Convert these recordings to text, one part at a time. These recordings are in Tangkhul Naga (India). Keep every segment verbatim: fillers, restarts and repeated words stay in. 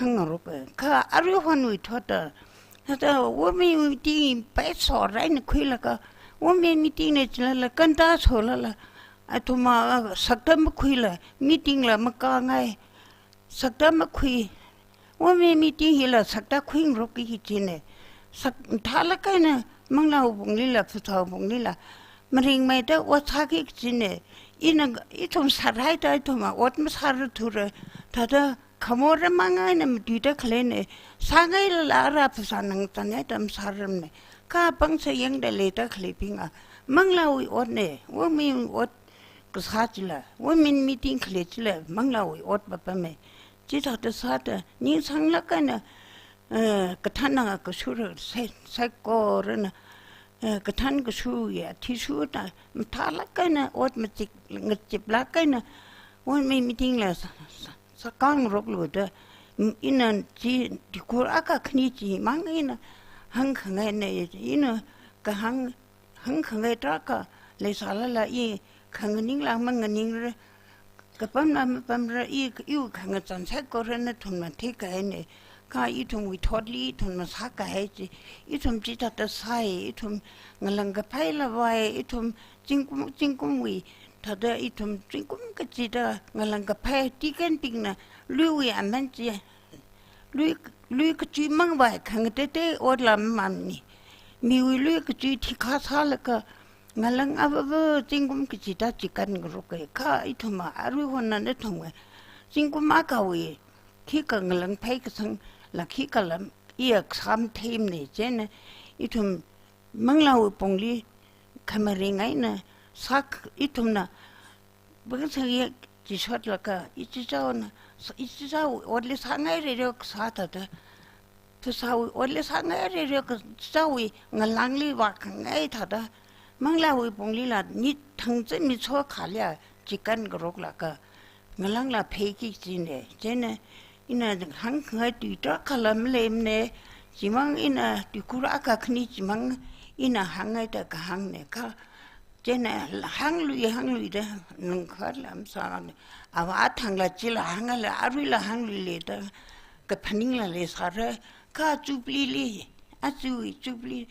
Ngarok, eh, kha aruihonwui thot da, thāda women meeting paiso raina khuilaga, women meeting na chilala kanda solala, athumva, ah, sakta makhuila, meeting la makāngai, sakta makhui, women meeting hila sakta khuingarokki kajina. Sak, thālāk eina, manglāwui punglila, phasāwui punglila, maringmeida ot sāki kajina. Ina, ithum sārai da, ithumva ot masāra thura, thāda, khamora mang eina matuida khaleina, sāngailala ara phasā nang tanya tam sāramna. Kha pangsa yangda leida khaleibinga, manglāwui otna, women ot kasā chila, women meeting khalei chila, manglāwui ot papama. Chithāda sāda, ningsanglāk eina, eh, kathāna kashura, sai, saikorana, eh, kathān kashura, athishurda, mathālāk eina, ot machik, ngachiplāk eina, women meeting la sa, sa, sākāngaroklu da, m-, ina chi tuikhur akha khani chimang ina hāngkhangaina, ina kahāng, hāngkhangai tarākha leisālala i khanganingla manganingrar, kapamla mapamrar, i, iwui khangachon saikora nathumna theikahaina, kha ithumwui thotli ithumna sākahai chi, ithum chithāda sāi, ithum ngalang kaphai lavai, ithum zingkum, zingkumwui, thāda ithum zingkum kachida ngalang kaphai deaconbingna luiwui aman chi, lui, lui kachuimang vai khangatei ot la mamani. Miwui lui kachui thikha sālaga ngalang avava zingkum kachida chikānngaroka, kha ithumva aruihonla nathumva zingkum akhawui khikha ngalang phaikasangla khikhala iya kasā matheimana, chieina ithum manglāwui pongli khamaring eina sāk, ithumna pangsa yek chishotlaga, ichichāna, ichichāwui otli sāngairere kasā thāda, phasāwui otli sāngairere kasāwui ngalāngli vākhangai thāda, manglāwui ponglila nithang chi michokhalia chikānngaroklaga, ngalāngla phaiki kajina, chieina ina hāngkhangai tui tarākhala maleimana, chimang ina tuikhur akha khani chimang ina hāngngaida kahāngna kha, chieina hānglui, hāngluida nungkharla masāna, ava athangla chila hāngla aruila hāngluileda kaphaningla leisāra, kha jubilee li, ajawui jubilee,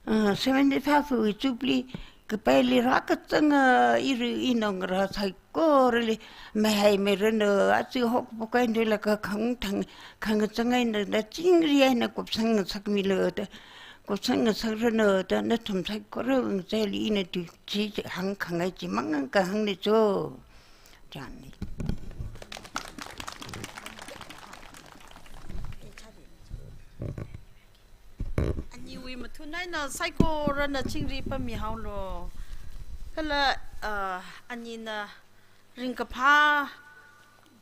uh, seventy-five wui jubilee kapaili rākachanga, iri inao ngarā saikorali mahaimeiranu, aja hokpukai nduilaga khangthang, khangachang eina, da chingri eina kupsang ngasakmilu da, kupsang ngasakranu da, nathum saikora ngachaili ina tui chi hāngkhangai chimang kahāngna cho. Chani. Aniwui mathun eina saikorana chingri pammihaolu. Kala, ah, anina ringkaphā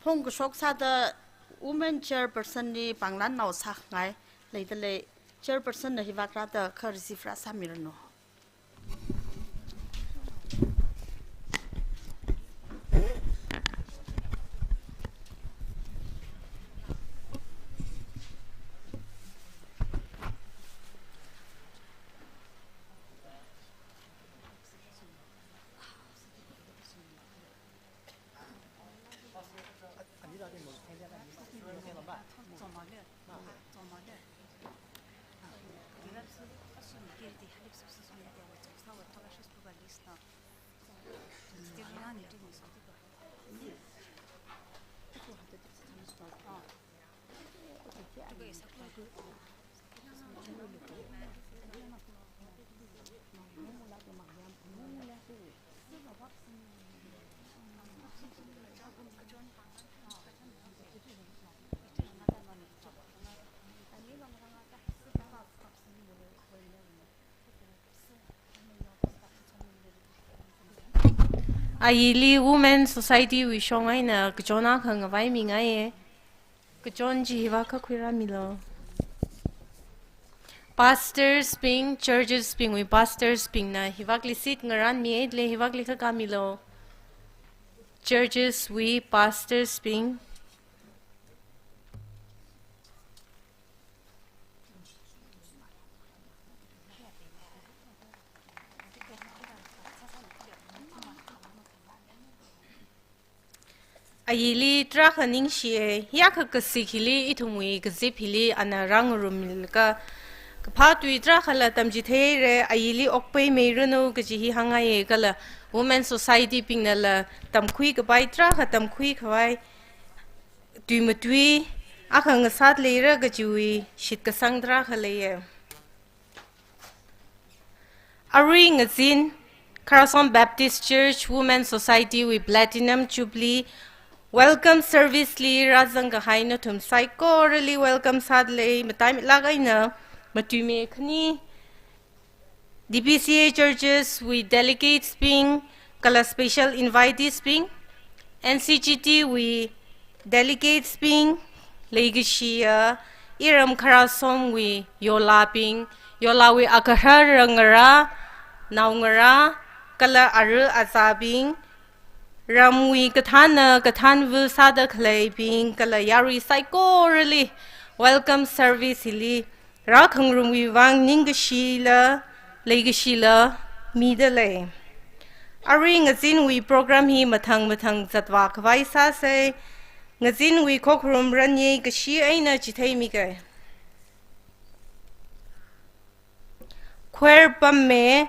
phongkashok sāda women chairperson li panglānnao sāngai leidalei, chairperson na hivāk rāda kha receive rāsāmiranu. Aili Women Society wui shong eina kachon akha ngavaimingaiye. Kachon chi hivāk khuirāmilu. Pastors bing, churches bingwui pastors bingna hivākli seat ngarānmihaida hivākli khakhāmilu. Churches wui pastors bing. Ayili tarākha ningshiya, hiyākha kasik hili ithumwui kazip hili ana rāngarumlaga kaphā tui tarākhala tamchitheira, ayili okpaimeiranu kaji hi hāngngaiya kala Women Society bingnala tamkhui kapai tarākha tamkhui khavai tui matui akha ngasāt leira kajiwui shitkasang tarākha leiya. Arui ngazin, Kharasom Baptist Church Women Society wui Platinum Jubilee Welcome Service li rāzang kahai nathum saikorali welcome sādalei, matailāk eina matuime khani D B C A churches wui delegates bing, kala special invitees bing, N C G T wui delegates bing, leikashiya iram Kharasom wui yolabing, yolawui agahara ngarā, naongarā, kala ara azābing, ramwui kathānna kathānva sāda khaleibing, kala yarui saikorali welcome service hili rākhangarumwui vang ningkashila, leikashila midalei. Arui ngazinwui program hi mathang mathang zatvā khavai sāsei, ngazinwui khokharum ranye kashi eina chitheimikei. Choir pamme,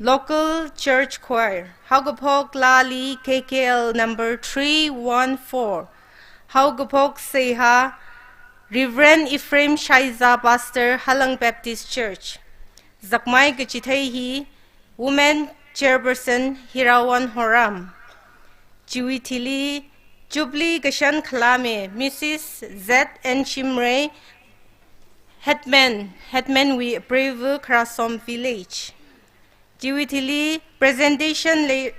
Local Church Choir, Haokaphok Lali K K L number three one four. Haokaphok seihā, Reverend Ephraim Shaiza, Pastor, Halang Baptist Church. Zakmai kachithei hi Women Chairperson Hirawan Horam. Chiwui thili Jubilee kashan khalame Missus Z N Shimray, Headman, Headman wui apreiva Kharasom Village. Chiwui thili presentation lei,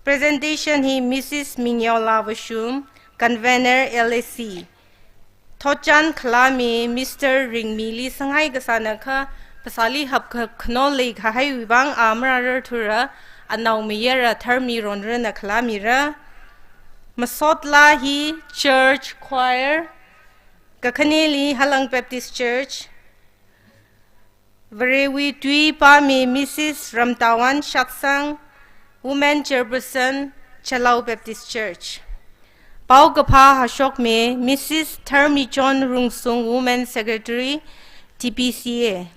presentation hi Missus Mingyola Vashum, Convener L A C. Thotchan khalame Mister Ringmili sanghai kasāna kha, phasāli hapkha khanolei kahaiwui vang a marārarthura, anaomayara Tharmi Ronrana khalamira. Masot laa hi Church Choir, kakhaneli Halang Baptist Church, Varewui tui pāmi Missus Ramtawan Shatsang, Women Chairperson, Chalau Baptist Church. Paokaphā hashokmi Missus Tharmichon Rungsung, Women Secretary, T P C A.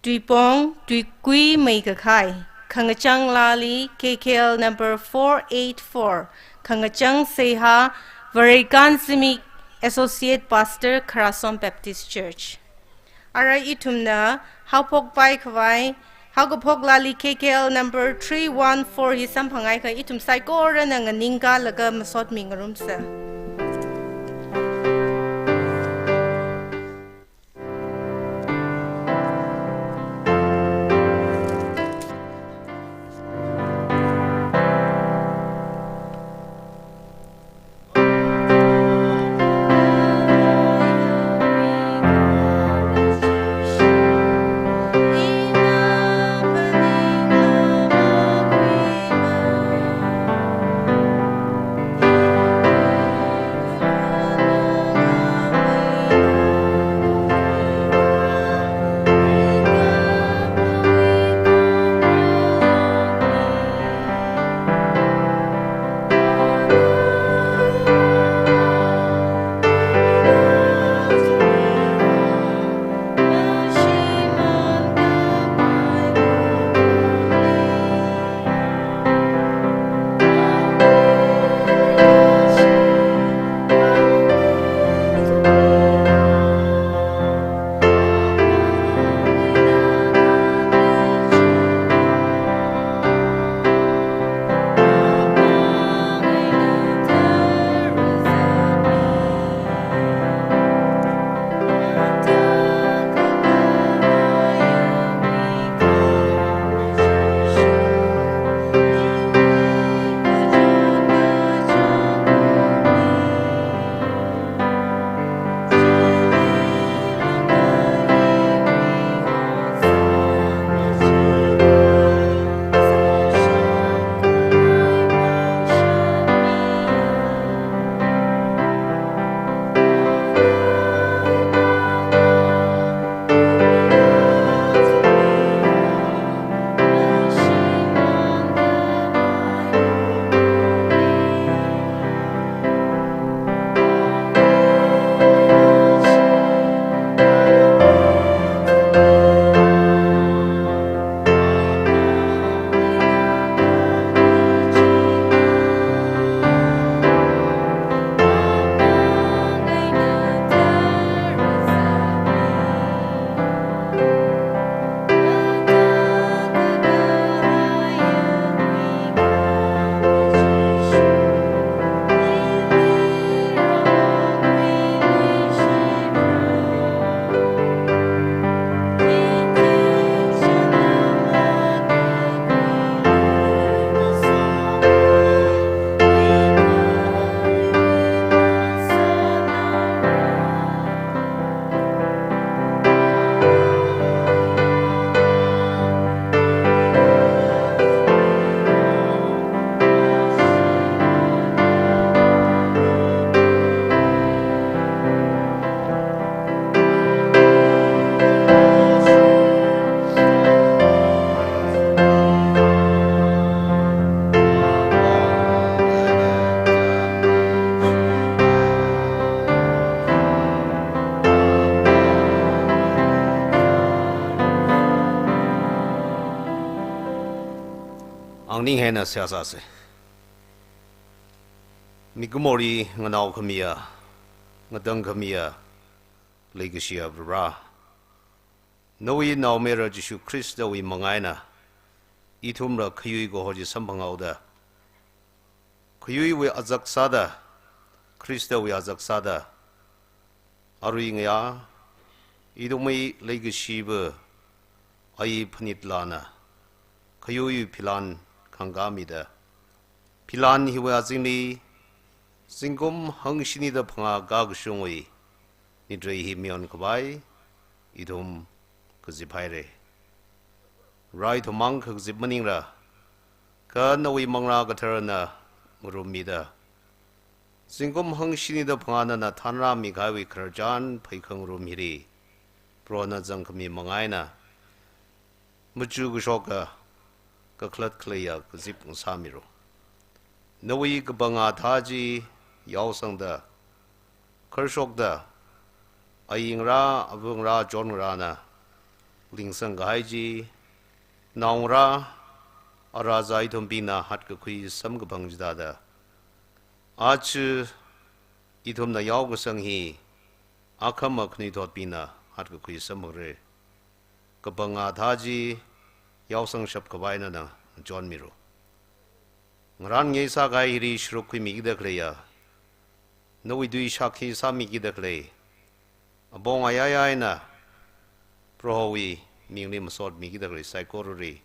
Tuipong, tuikui meikakhai, khangachang lali K K L number four eight four, khangachang seihā, Vareikan Zimik, Associate Pastor, Kharasom Baptist Church. Ara ithumna haophokpai khavai, Haokaphok Lali K K L number three one four hi samphangakha ithum saikorana nganingkalaga masotmi ngarumsa. Ninghaina seihā sāsa. Mikumoli nganao khamiya, ngatang khamiya, leikashiya Vare. Nawui naomayara Jishu Khristawui manga eina, ithumla khayui kaho chi samphanghaoda, khayuiwui azak sāda, Khristawui azak sāda, arui ngayā, ithumwui leikashiva, ai phanit lana, khayui philan khangkāmida, philan hiwui azingli, zingkum hangshinida phangā kakashungwui, nitrei hi mayonkhavai, ithum kazip haira. Rai ithum mang kazip maningla, kha nawui Manglā Katharana ngarummida, zingkum hangshinida phangā nana thanrāmi kahaiwui khararchan pheikhang ngarum hili, Prohona zangkhami manga eina, machu kashoka, kakhalat khaleiya kazip ngasāmilu. Nawui kapangā thā chi yaosangda, kharshokda, ayingarā, avangarā, chongarāna, lingsang kahai chi, naongarā, ara zai ithumbingna hatkakhui samkaphang chithāda, aja ithumna yaokasang hi, akhama khanuithotbingna hatkakhui samphangra. Kapangā thā chi yaosangshap khavai nana chonmilu. Ngarānngai sākahai hili sharuk khuimikida khaleiya, nawui tui shākhi sāmikida khalei, apong ayāyā eina Prohowui mingli masotmikida khalei saikorali,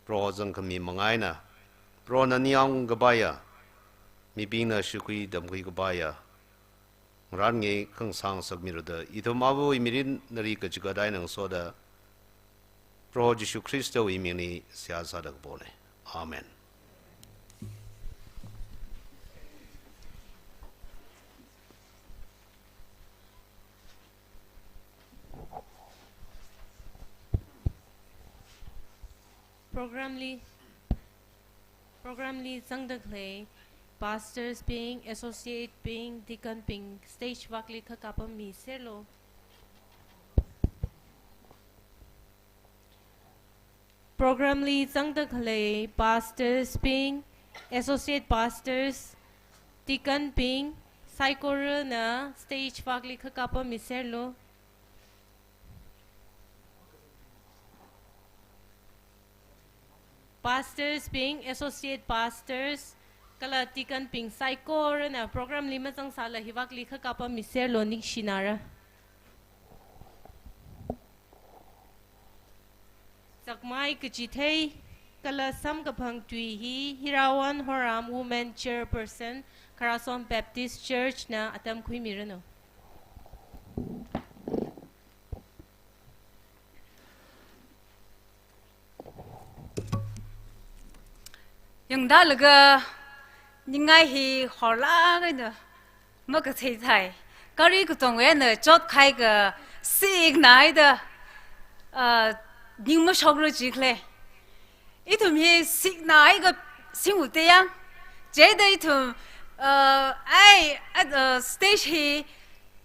Proho zangkhami manga eina, Prohona ningyāng kapaiya, mibingna shākhui tamkhui kapaiya, ngarānngai khangasā ngasakmilu da, ithum Avawui mirin nali kachigat eina ngasoda, Proho Jishu Khristawui mingli seihā sāda kapona. Amen. Program li, program li zangda khalei pastors bing, associate bing, deacon bing stage vakli kha kapammiserlu. Program li zangda khalei pastors bing, associate pastors, deacon bing, saikorana stage vakli kha kapammiserlu. Pastors bing, associate pastors, kala deacon bing saikorana program li mazangsāla hivakli kha kapammiserlu, ningshinara. Zakmai kachithei kala samkaphang tui hi Hirawan Horam, Women Chairperson, Kharasom Baptist Church na atam khuimiranu. Yangdalaga ningai hi horlāk eina makathei thai. Gari katongwui eina chotkahai ka siknāhaida, ah, ning mashokra jikhala. Ithum hi siknāhai ka singwui tayang. Chieina ithum, ah, ai, ah, stage hi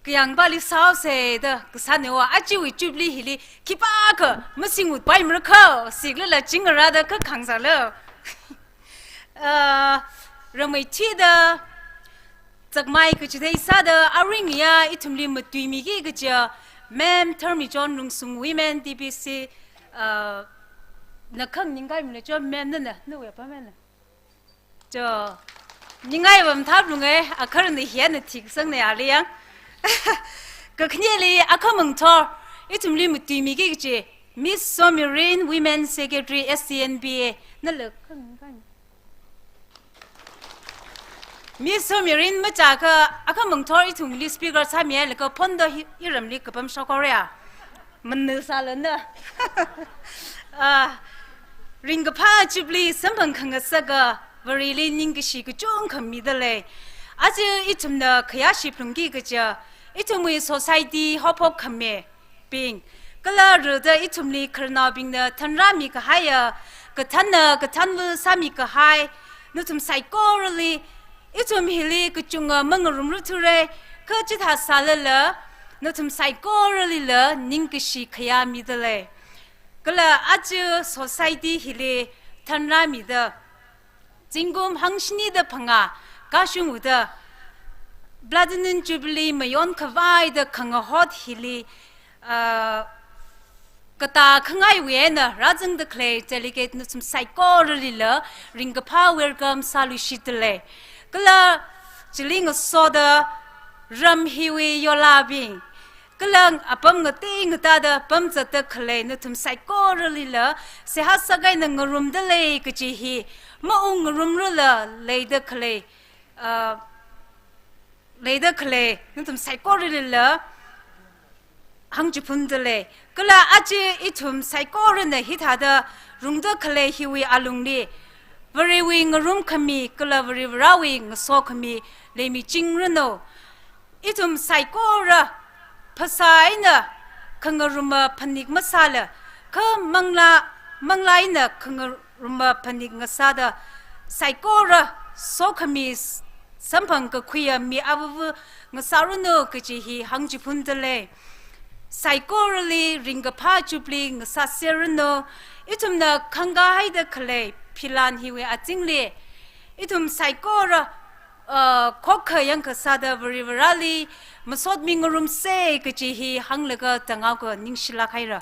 kayāngpali sāhaosa da kasāna, achiwui Jubilee hili khipākha masingwui paimara kha, siklala chingarāda kha khangzālu. Ah, ramei thida zakmai kachithei sāda aringya ithumli matuimiki kaja Ma'am Tharmichon Lungsung, Women D B C, ah, na khanganing kahaimana cho, Ma'am nana, nawui apam eina. Cho, ningai vāmthap lunga, akharana hina thiksangna ali yang. Kakhaneli akhamang thor, ithumli matuimiki kaji, Miss Somirin, Women Secretary, S C N B A, nala khanganing kahaimana. Miss Somirin machākha akhamang thor ithumli speaker sāmilaga phonda hi, iramli kapam shokhaora. Manasālana. Ah, ringkaphā Jubilee samphang khangasaka Vareli ningkashi kachungkha midalei. Aja ithumna khayāshi phalungki kaja, ithumwui society haophok khamibing, kala rida ithumli khararnaobingna thanrāmi kahaiya, kathanna kathanva sāmi kahai, nathum saikorali, ithum hili kachunga mangarumruthure, kha chithā sālala, nathum saikoralila ningkashi khayā midalei. Kala aja society hili thanrāmida, Zingkum hangshini da phangā kashung uda Platinum Jubilee mayon khavai da khangahot hili, ah, katā khangaiwui eina rāzangda khalei delegate nathum saikoralila ringkaphā welcome sāluishitdalei. Kala chili ngasoda ram hiwui yolabing, kala apam ngatei ngatāda pamzatda khalei nathum saikoralila seihā sākahaina ngarumdalei kaji hi maungngarumrala leida khalei, ah, leida khalei nathum saikoralila hāngchiphundalei. Kala aja ithum saikorana hithāda rungda khalei hiwui alungli Varewui ngarumkhami kala Varivarāwui ngasokhami leimichingranu. Ithum saikora phasā eina khangaruma phanik masāla, kha manglā, manglā eina khangaruma phanik ngasāda saikora sokhami s-, samphang kakhuiya mi avava ngasāranu kaji hi hāngchiphundalei. Saikorali ringkaphā Jubilee ngasāseranu. Ithumna khangkahaida khalei philan hiwui azingli ithum saikora, uh, khokha yangkha sāda Varivarāli masot mingarumse kaji hi hānglaga tangau ka ningshilāk haira.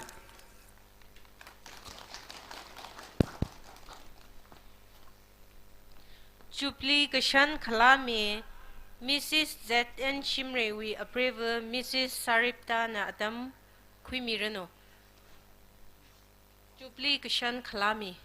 Jubilee kashan khalāmi Missus Z N Shimreiwui apreiva Missus Sariptana atam khuimiranu. Jubilee kashan khalāmi.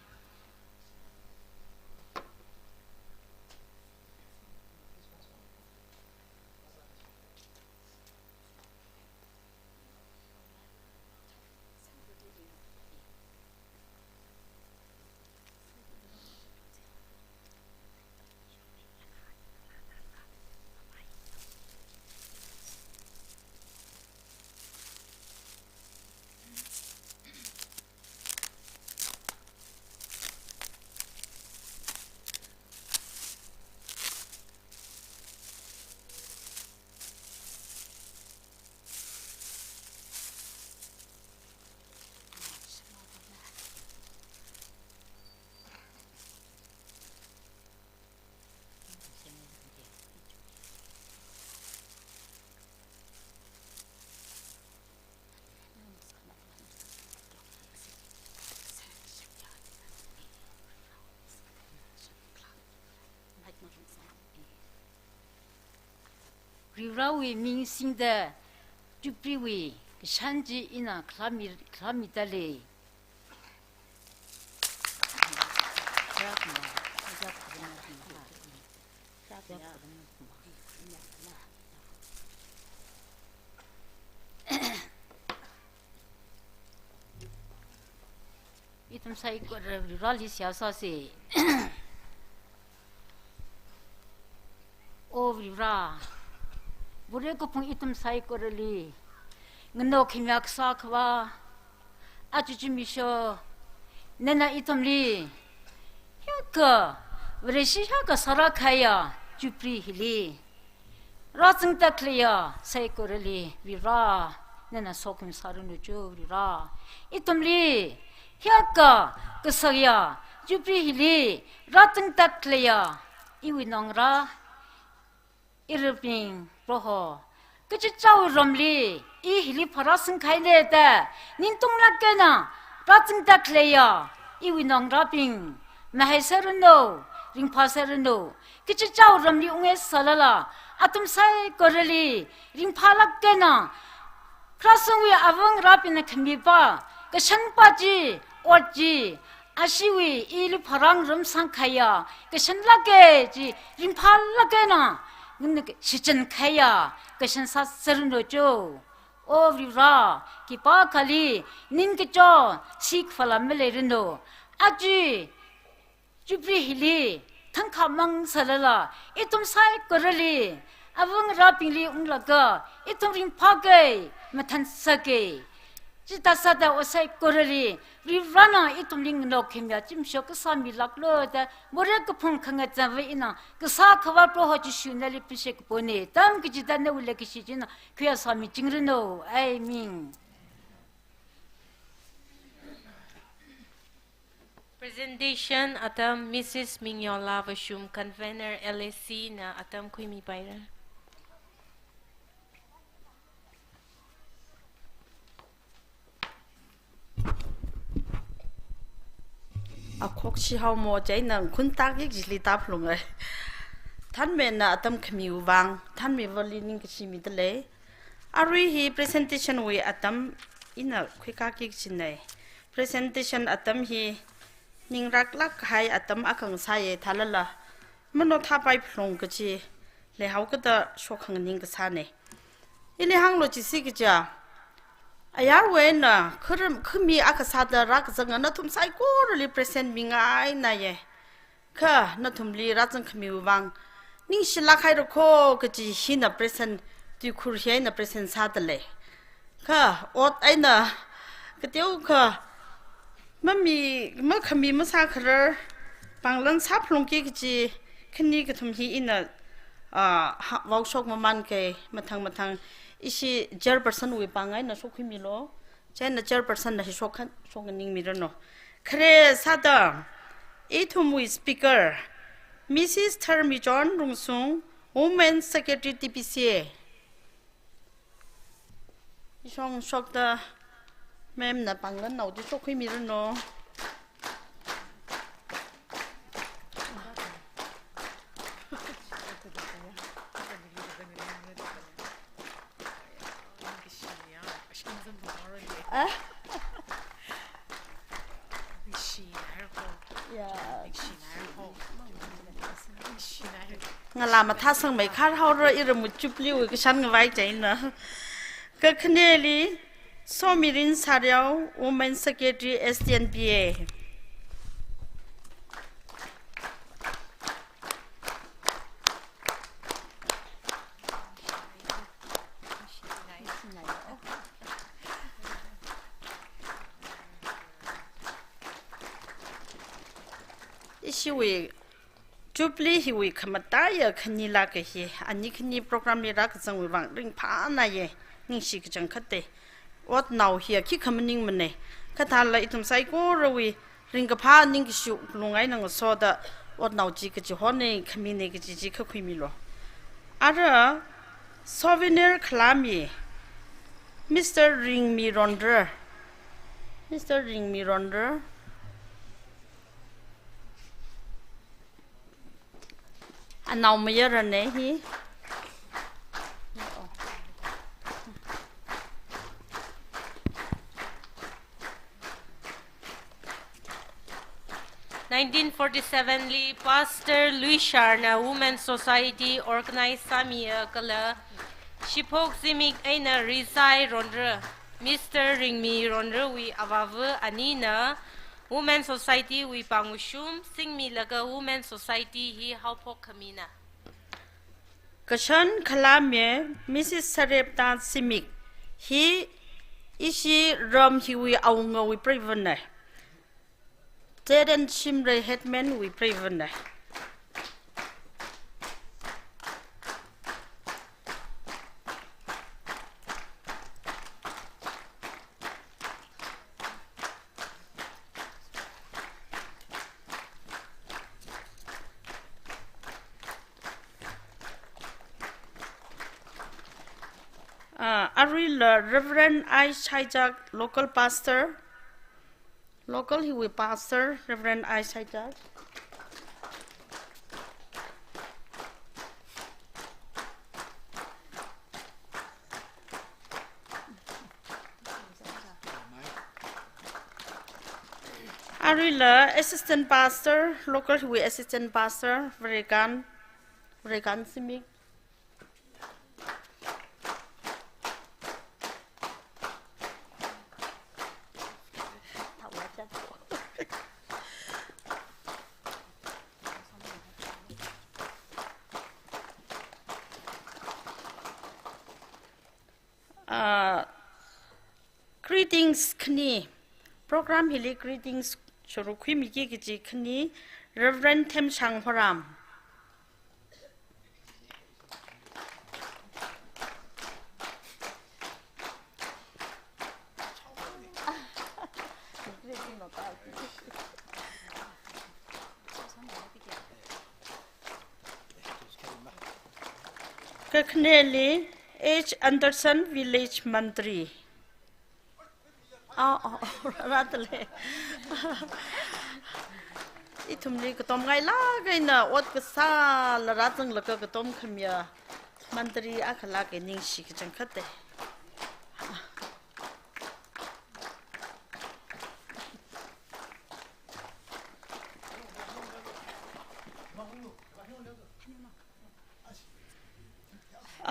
Varivarāwui ming singda Jubileewui kashan chi ina khalāmi, khalāmidalei. Ithum saikora Varivarāli seihā sāse. O Varivarā, Vare kaphung ithum saikorali nganao khamiya kasā khavā, aja zimiksho nana ithumli hiyākha Vareshi hiyākha sārā kahaiya Jubilee hili rāzangda khaleiya saikorali Varivarā nana sokhami sāranu cho Varivarā. Ithumli hiyākha kasāya Jubilee hili rāzangda khaleiya iwui naongarā, irabing Proho, kachichāwui ramli i hili pharāsangkahaina da ningtonglāk eina rāzangda khaleiya iwui naongarābing mahaiseranu, ringphāseranu. Kachichāwui ramli ungngai sālala athum saikorali ringphālāk eina kharāsangwui avangarābingna khamipa kashanpa chi, ot chi, ashiwui ili pharāngarumsangkahaiya kashanlāka chi, ringphālāk eina nganā shichinkahaiya kashan sāseranu cho. O Varivarā, khipākhali ningkacho shikfala maleiranu. Aja Jubilee hili thangkhamang sālala ithum saikorali avangarābingli unglaga ithum ringphāka, mathānsaka. Chithā sāda o saikorali Varivarāna ithumli nganao khamiya zimiksho kasā milāklu da Vare kaphung khangachāva ina kasā khavā Proho Jishu nali pishek pone. Tamkachida nawui leikashi china khuiya sāmichingranu. Amen. Presentation atam Missus Mingyola Vashum, Convener L A C na atam khuimipaira. Akhok shihao mo chai nang khun tak yik jili tap lung ai. Thanmei na atam khami vang, thanmei vali ningkashi midalei. Arui hi presentation wui atam ina khuikak yik jinai. Presentation atam hi ning raklak hai atam akang sāye thalala. Mano thapai phlong kachi leihao kada shokhang ning kasāne. Ili hānglo chisi kaja. Ayarwui eina kharam khami akha sāda rākazanga nathum saikorali present mingai naiye. Kha nathumli rāzang khami vang ningshilak haira kho kachi hina present tuikhur hi eina present sādalei. Kha ot eina kateokha mami, makhami masākharar panglan sāphlungki kachi khani kathum hi ina, ah, ha, vaoshok maman kei mathang mathang ishi chairperson wui pang eina shokhuimilo. Chieina chairperson na hi shokhan, shoknganing mirano. Khare sāda ithumwui speaker, Missus Tharmichon Rungsung, Women Secretary T P C A. Ishong shokda ma'am na panglan naodi shokhuimirano. Ah? Ya. Ngala mathāsangmei khar haora iramut chupli wui kashan ngavai chaina. Kakhaneli Somirin Sariao, Women Secretary S T N P A. Ishiwui Jubilee hiwui khamataiya khani laka hi, ani khani program li rākazangwui vang ringphānaiye, ningshi kachangkhate. Otnao hiya khikha maningmane, kathāla ithum saikorawui ringkaphā ningkashi lungai nang soda otnao chi kachihone khamine kachi chi kha khuimilo. Ara souvenir khalami Mister Ringmi Ronra. Mister Ringmi Ronra. Anao mayarane hi. Nineteen forty-seven li Pastor Louis Sharna Women Society organize sāmiya kala Shiphok Zimik eina Rizai Ronra, Mister Ringmi Ronrawui avāva anina Women Society wui pāngshum singmilaga Women Society hi haophok khamina. Kashan khalame Missus Sarepta Zimik hi ishi ram hiwui awungawui preivane. Teren Shimrei Headman wui preivane. Ah, aruila Reverend I Shaijak, local pastor. Local hiwui pastor, Reverend I Shaijak. Aruila assistant pastor, local hiwui assistant pastor, Varekan, Varekan Zimik. Ah, greetings khani. Program hili greetings shuru khuimiki kachi khani Reverend Themshang Horam. Kakhaneli H Anderson, Village Mantri. Ah, ah, ah, rāda lei. Ithumli katom ngailāk eina ot kasāla rāzanglaga katom khamiya mantri akhalāka ningshi kachangkhatta.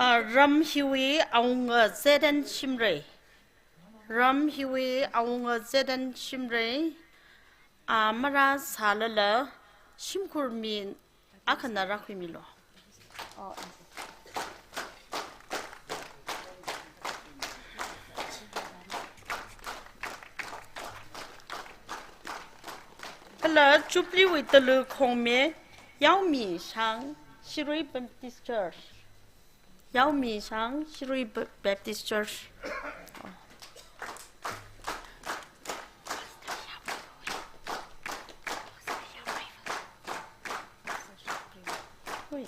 Ah, ram hiwui awunga Z N Shimray. Ram hiwui awunga Z N Shimray. Ah, marāsālala shimkhur mi akhana rākhuimilu. Oh. Kala Jubilee wui talu khongme Yaomi Shang, Shirui Baptist Church. Yaomi Shang, Shirui Ba-, Baptist Church. Ui.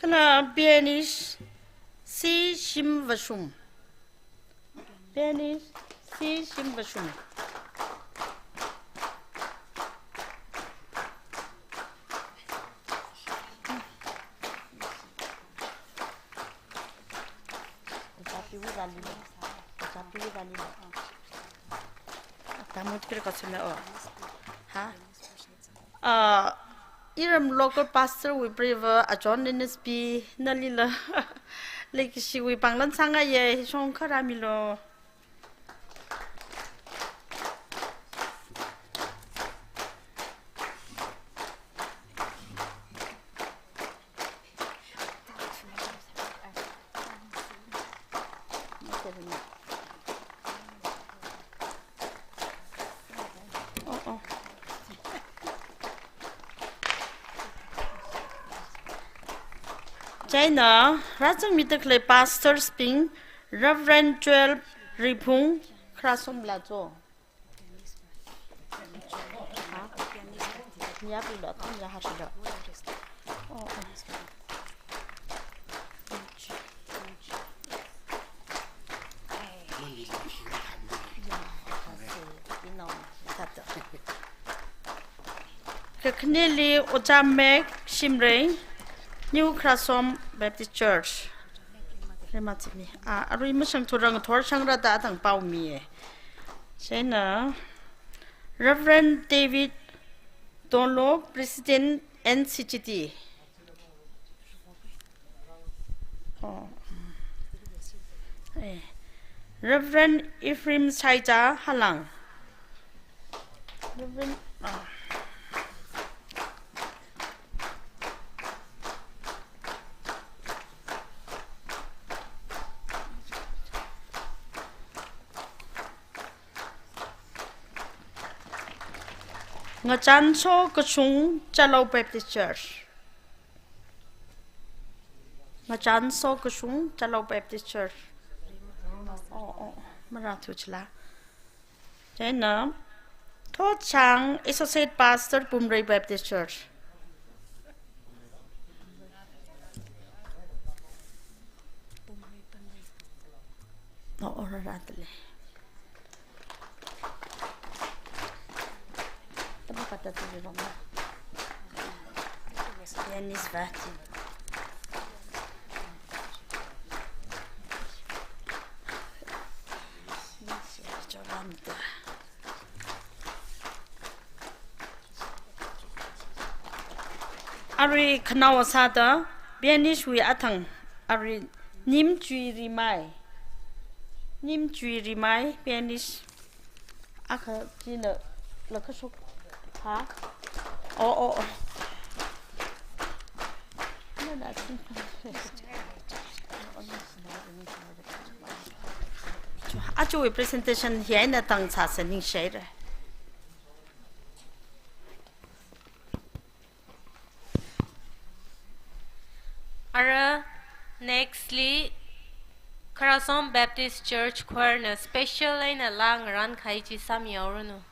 Kala Benish C Shimvashum. Benish C Shimvashum. Ha? Ah, iram local pastor wui prever a John N S P nalila leikashiwui pānglan sāngaiya, shongkha rāmilu. Oh, oh. Chieina, rāzangmida khalei pastors bing, Reverend Joel Riphung, kharā somla cho. Ha? Nya pilo, atam ya hapilo. Oh, oh. Kakhaneli Ojā Mek Shimray, New Kharāsom Baptist Church. Rema Tsimi. Ah, arui mashangthura ngathor shangra da tangpaomiya. Chieina Reverend David Tolo, President N C G T. Oh. Eh. Reverend Ephraim Saija Halang. Reverend, ah. Ngachānso Kashung, Chalao Baptist Church. Ngachānso Kashung, Chalao Baptist Church. Oh, oh, marāthu chila. Chieina Thotchang, Associate Pastor, Pumrei Baptist Church. Oh, oh, rāda lei. Tama kata tu di rong. Yanis vati. Choram ta. Arui khanao sāda, Benish wui athang, arui Nimchui Rimai. Nimchui Rimai, Benish. Akha china lakashok. Ha? Oh, oh, oh. Nana ching. Aja wui presentation hi eina tang sāsa ningshaira. Ara next li kharā Som Baptist Church Choir na special eina laa ngarānkahai chi sāmihaoranu.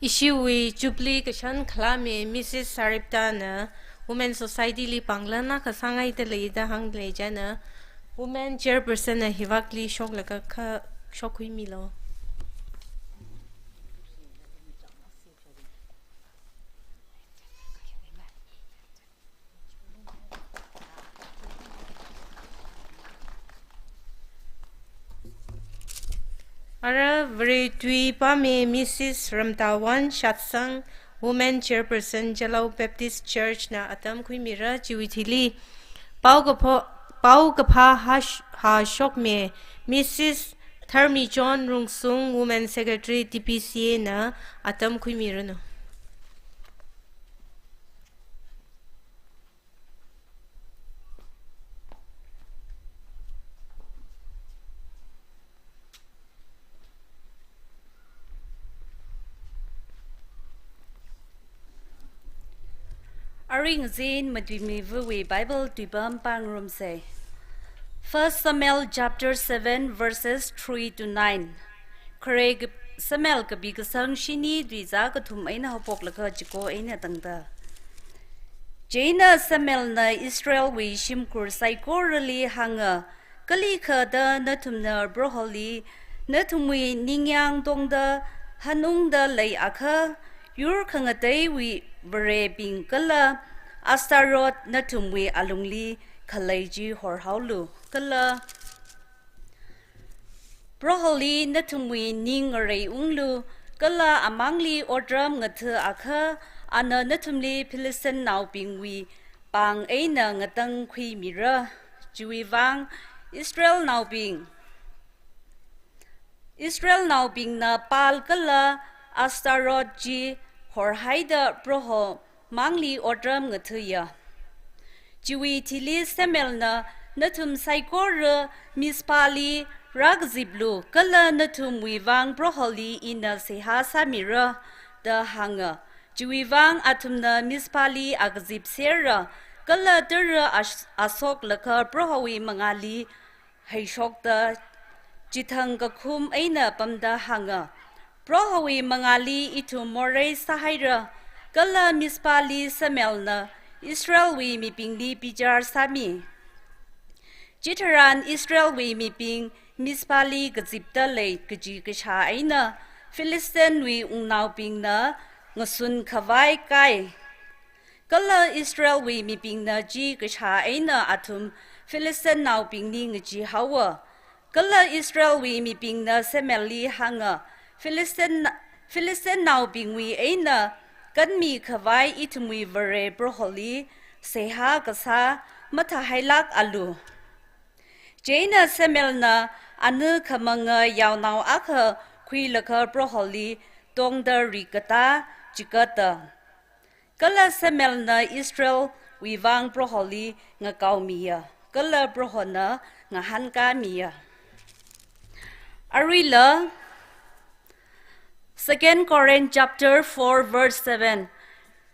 Ishiwui Jubilee kashan khalāme Missus Saripta na Women Society li pānglan akha sāngaida leida hānglei china Women Chairperson na hivakli shoklaga kha shokkhuimilu. Ara Vare tui pāme Missus Ramtawan Shatsang, Women Chairperson, Jalau Baptist Church na atam khuimira. Chiwui thili paokaphā, paokaphā hash-, hāshokme Missus Tharmichon Rungsung, Women Secretary, T P C A na atam khuimiranu. Aring zin matuimivawui Bible tuipam pāngarumsei. First Samuel chapter seven, verses three to nine. Khare Samuel kapi kasang shini tuizā kathum eina haophoklaga chiko eina tangda. Chieina Samuelna Israelwui shimkhur saikorali hānga, kalikhada nathumna Proholi nathumwui ningyāng tongda hanungda leiakha, yur khangateiwui varebing kala Astarot nathumwui alungli khalei chi horhaolu. Kala Proholi nathumwui ning ngareiunglu, kala amangli otram ngathāakha, ana nathumli Philistinenaobingwui pāng eina ngatangkhuimira. Chiwuivang Israelnaobing, Israelnaobingna Baal kala Astarot chi horhaida Proho mangli otram ngathāya. Chiwui thili Samuelna, nathum saikora Mizpahli rākaziplu, kala nathumwuivang Proholi ina seihā sāmira, da hānga. Chiwuivang athumna Mizpahli akazipsera, kala tara ash-, ashoklaga Prohowui mangāli heishokta chithang kakhum eina pamda hānga, Prohowui mangāli ithum morei sāhaira, kala Mizpahli Samuelna Israelwui mibingli bichar sāmi. Chitharan Israelwui mibing Mizpahli kazipda lei kaji kashā eina Philistinewui wungnaobingna ngasun khavai kai. Kala Israelwui mibingna chi kashā eina athum Philistinenaobingli ngachee haowa. Kala Israelwui mibingna Samuelli hānga, "Philistine, Philistinenaobingwui eina kanmi khavai ithumwui Vare Proholi seihā kasā mathāhailākalu." Chieina Samuelna ana khamanga yaonao akha khuilaga Proholi tongda rikkatā chigata. Kala Samuelna Israelwui vang Proholi ngakaomiya, kala Prohona ngahānkāmiya. Aruila, Second Corinth chapter four verse seven.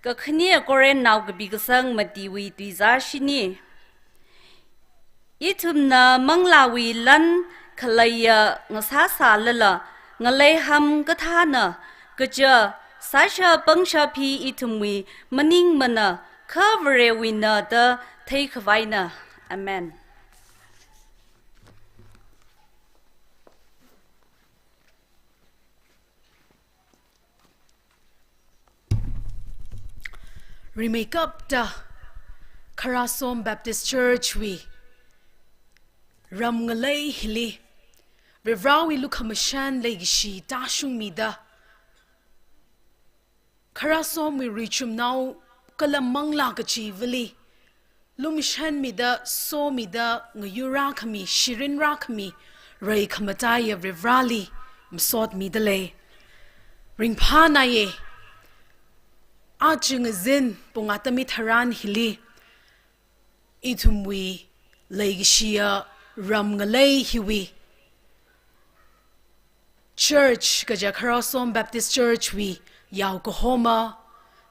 Kakhane Corinth nao kapi kasang matiwui tuizā shini. Ithumna manglāwui lan khaleiya ngasāsālala, ngaleiham kathāna, kaja sāshā pangshap hi ithumwui maningmana, kha Varewuina da theikhavaina. Amen. Rimeikapta Kharasom Baptist Church wui ram ngalei hili Varivarāwui lukhamashan leikashi tāshungmida, Kharasomwui richumnao kala manglā kachivali lumashanmida, somida, ngayurrākhami, shirinrākhami, rai khamataiya Varivarāli masotmida lei. Ringphānāye, aja ngazin pung atam hitharan hili, ithumwui leikashiya ram ngalei hiwui church kaja Kharasom Baptist Church wui yao kahoma,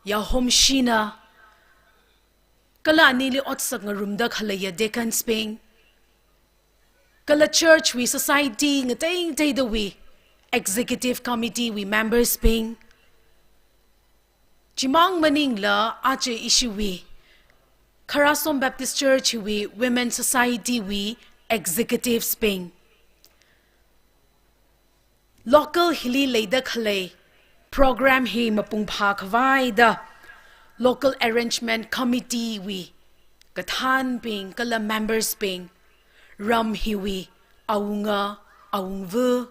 yao homshina, kala anili otsak ngarumda khaleiya deacons bing, kala church wui society ngateingateidawui executive committee wui members bing, chimang maningla aja ishiwui Kharasom Baptist Church hiwui Women Society wui executives bing, local hili leida khalei program hi mapung phākhavaida local arrangement committee wui kathānbing kala members bing, ram hiwui awunga, awungva,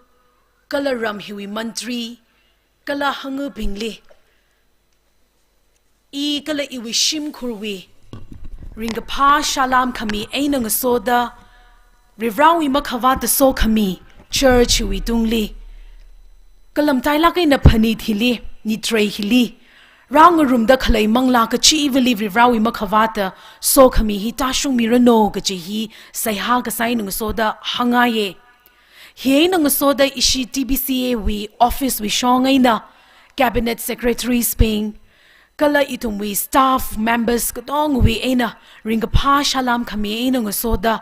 kala ram hiwui mantri, kala hangabingli, i kala iwui shimkhurwui ringkaphā salam khami eina ngasoda, Varivarāwui makhavāta sokhami church wui tungli, kala matailāk eina phanit hili, nitrei hili rāngarumda khalei manglā kachivali Varivarāwui makhavāta sokhami hi tāshungmiranu kaji hi seihā kasā eina ngasoda hāngngaiye. Hi eina ngasoda ishi T B C A wui office wui shong eina, cabinet secretaries bing, kala ithumwui staff members katongwui eina ringkaphā salam khami eina ngasoda,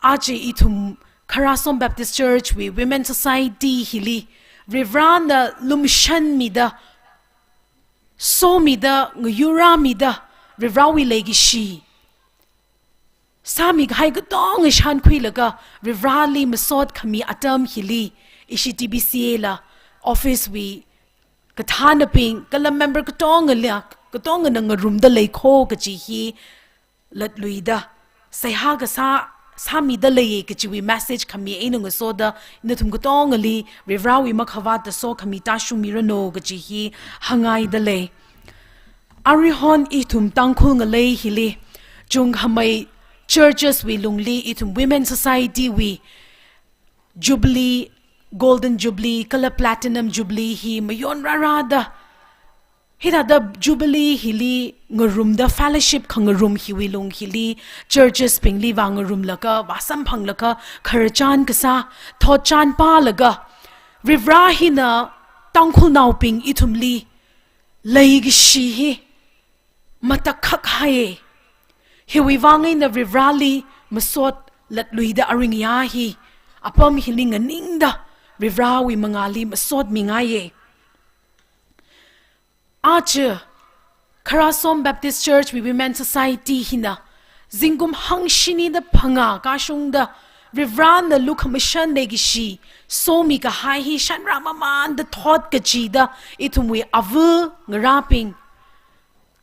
aja ithum Kharasom Baptist Church wui Women Society hili Varivarāna lumashanmida, somida, ngayurrāmida, Varivarāwui leikashi sāmikahai katonga shānkhuilaga Varivarāli masot khami atam hili, ishi T B C A la office wui kathānabing kala member katongali, katongana ngarumda leikho kaji hi latluida seihā kasā sāmida leiye kajiwui message khami eina ngasoda, nathum katongali Varivarāwui makhavāta sokhami tāshungmiranu kaji hi hāngngaida lei. Arihon ithum Tangkhul ngalei hili, chungkhamei churches wui lungli ithum Women Society wui Jubilee, Golden Jubilee, kala Platinum Jubilee hi mayonrārāda, hithāda Jubilee hili ngarumda fellowship khangarum hiwui lung hili, churches bingli vāngarumlaga, vāsamphanglaga, khararchan kasā, thotchan pālaga, Varivarā hina Tangkhulnaobing ithumli leikashi hi matakhak haiye. Hiwui vang eina Varivarāli masot latluida aringya hi apam hili nganingda Varivarāwui mangāli masotmingaiye. Aja Kharasom Baptist Church wui Women Society hina zingkum hangshinida phangā kashungda Varivarāna lukhamashan leikashi somikahai hi shanrāmamanda thot kachida ithumwui ava ngarābing,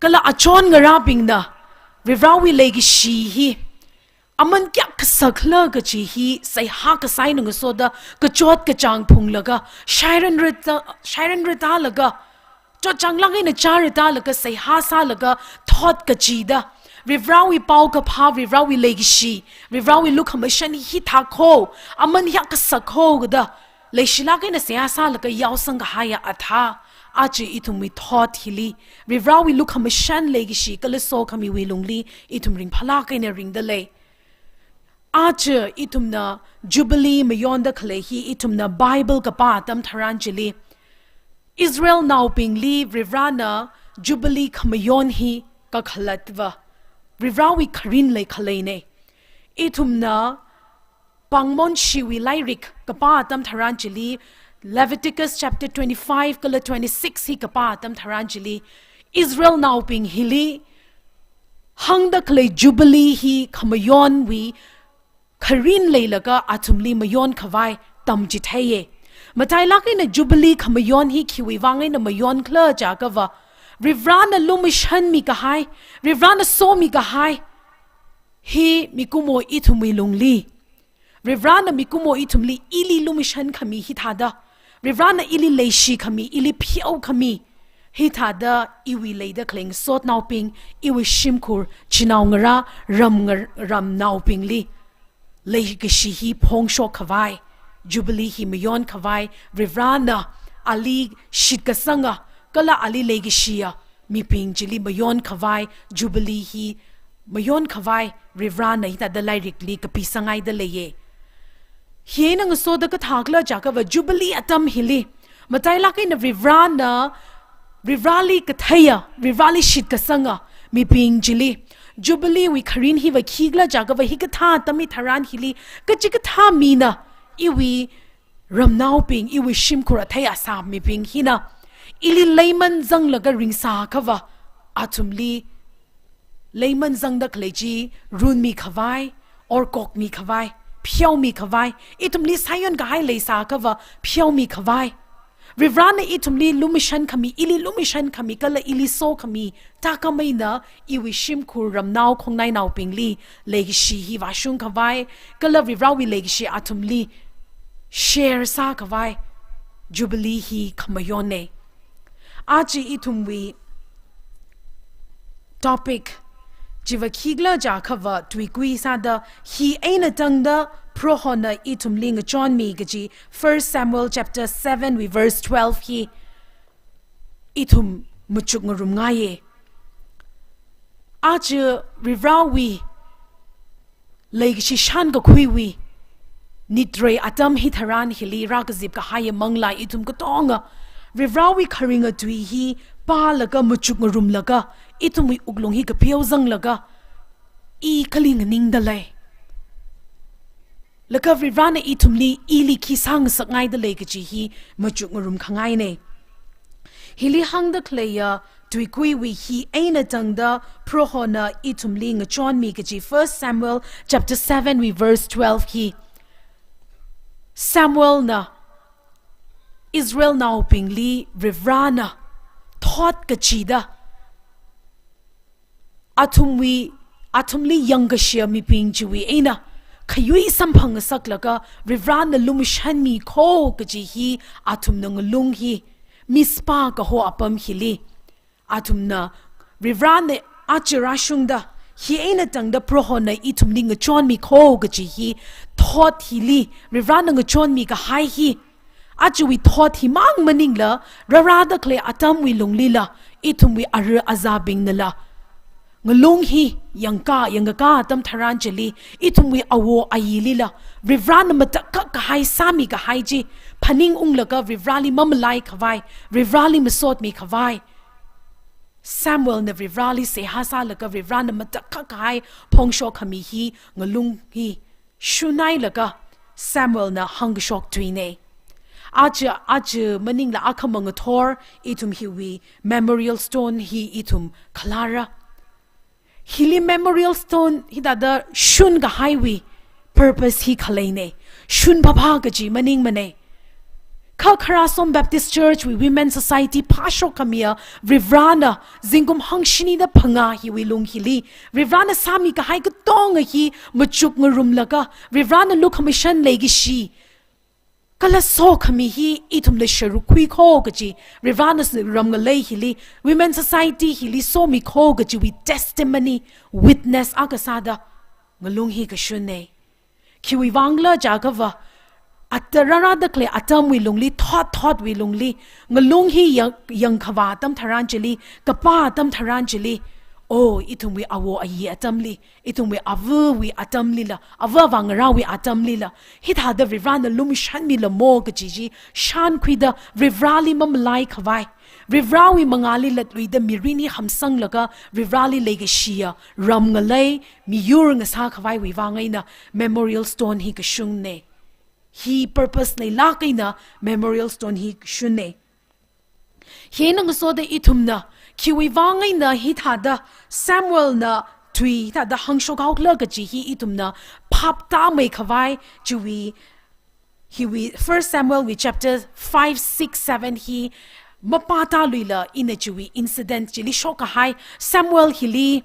Kala achon ngarābingna Varivarawui leikashi hi aman kayākha kasakla kaji hi seihā kasā eina ngasoda kachot kachāng phunglaga, shairan rita, shairan ritālaga, chotchānglāk eina chāritālaga, seihā sālaga, thot kachida, Varivarawui paokaphā, Varivarawui leikashi, Varivarawui lukhamashan hithā kho, aman hiyākha kasak kho kada leishilāk eina seihā sālaga yaosang kahaiya athā, aja ithumwui thot hili, Varivarawui lukhamashan, leikashi kala sokhamiwui lungli ithum ringphālāk eina ringda lei. Aja ithumna Jubilee mayonda khalei hi ithumna Bible kapā atam tharan chili, Israelnaobingli Varivarana Jubilee khamayon hi kakhalatva, Varivarawui kharin leikhaleina. Ithumna Pāngmonshiwui lairik kapā atam tharan chili, Leviticus chapter twenty-five kala twenty-six hi kapā atam tharan chili, Israelnaobing hili hāngda khalei Jubilee hi khamayonwui kharin leilaga athumli mayon khavai tamchitheiya. Matailāk eina Jubilee khamayon hi khiwui vang eina mayon khala jiakhava, Varivarana lumashanmi kahai, Varivarana somi kahai, hi mikumo ithumwui lungli, Varivarana mikumo ithumli ili lumashan khami hithāda, Varivarana ili leishi khami, ili pheokhami hithāda, iwui leida khalei ngasotnaobing, iwui shimkhur, chinaongarā, ram ngar-, ramnaobingli leikashi hi phongshok khavai, Jubilee hi mayon khavai, Varivarana ali shitkasanga kala ali leikashiya mibing chili mayon khavai, Jubilee hi mayon khavai, Varivarana hithāda lairikli kapisangaida leiya. Hi eina ngasoda kathā khala jiakhava, Jubilee atam hili matailāk eina Varivarana, Varivarali katheiya, Varivarali shitkasanga mibing chili, Jubilee wui kharin hiva khi khala jiakhava, hikathā atam hitharan hili, kachikathā mina iwui ramnaobing, iwui shimkhur athei asā mibing hina ili leiman zanglaga ringsākhava, athumli leiman zangda khalei chi runmi khavai, orkokmi khavai, pheomi khavai, ithumli sāyon kahai leisākhava pheomi khavai, Varivarana ithumli lumashan khami, ili lumashan khami kala ili sokhami, thākhamei eina iwui shimkhur ramnao khongnainaobingli leikashi hi vāshung khavai, kala Varivarawui leikashi athumli share sā khavai, Jubilee hi khamayonna. Aja ithumwui topic chiva khi khala jiakhava, tuikui sāda, hi eina tangda Prohona ithumli ngachonmi kaji First Samuel chapter seven wui verse twelve hi ithum machukngarumngaiya. Aja Varivarawui leikashi shānkakhuiwui nitrei atam hitharan hili rākazip kahaiya manglā ithum katonga Varivarawui kharinga tui hi pālaga machukngarumlaga, ithumwui wuklung hi kapheozanglaga, i kali nganingda lei. Laga Varivarana ithumli ili khi sāngasakngaida lei kaji hi machukngarum khangaina. Hili hāngda khaleiya tuikuiwui hi eina tangda Prohona ithumli ngachonmi kaji First Samuel chapter seven wui verse twelve hi, Samuelna Israelnaobingli Varivarana thot kachida, athumwui, athumli yangkashiya mibing chiwui eina khayui samphang ngasaklaga Varivarana lumashanmi kho kaji hi athumna ngalung hi, Mizpah kaho apam hili athumna Varivarana aja rāshungda, hi eina tangda Prohona ithumli ngachonmi kho kaji hi, thot hili Varivarana ngachonmi kahai hi, ajawui thot himang maningla, rārāda khalei atamwui lunglila, ithumwui ara azābingnala ngalung hi yangka, yangkaka atam tharan chili, ithumwui awo ayilila Varivarana matakhak kahai sāmi kahai chi phaningunglaga Varivarali mamalai khavai, Varivarali masotmi khavai, Samuelna Varivarali seihā sālaga Varivarana matakhak kahai phongshok khami hi ngalung hi shunailaga Samuelna hāngkashok tuina. Aja, aja maningla akhama ngathor ithum hiwui memorial stone hi ithum khalara. Hili memorial stone hithāda shun kahaiwui purpose hi khaleina. Shun phapha kaji maningmana. Kha Kharasom Baptist Church wui Women Society phāshok khamiya Varivarana zingkum hangshinida phangā hiwui lung hili, Varivarana sāmi kahai katonga hi machuk ngarumlaga, Varivarana lukhamashan leikashi kala sokhami hi ithumla sharuk khuikho kaji, Varivarana s-, ram ngalei hili, Women Society hili somikho kajiwui testimony, witness akha sāda ngalung hi kashunne. Khiwui vangla jiakhava, ata rārada khalei atamwui lungli, thot thotwui lungli, ngalung hi yang, yangkhavā atam tharan chili, kapā atam tharan chili, oh, ithumwui awo ayi atamli, ithumwui avawui atamlila, ava avā ngarāwui atamlila, hithāda Varivarana lumashanmilamo kaji chi shānkhuida Varivarali mamalai khavai, Varivarawui mangāli latluida mirin hi hamsanglaga Varivarali leikashiya ram ngalei miyur ngasā khavaiwui vang eina Memorial Stone hi kashungne. Hi purpose leilāk eina Memorial Stone hi kashunne. Hieina ngasoda ithumna, khiwui vang eina hithāda Samuelna tui hithāda hāngshok haokhala kaji hi ithumna phap tāmei khavai chiwui, hiwui First Samuel wui chapter five, six, seven hi mapātāluila ina chiwui incident chili shok kahai, Samuel hili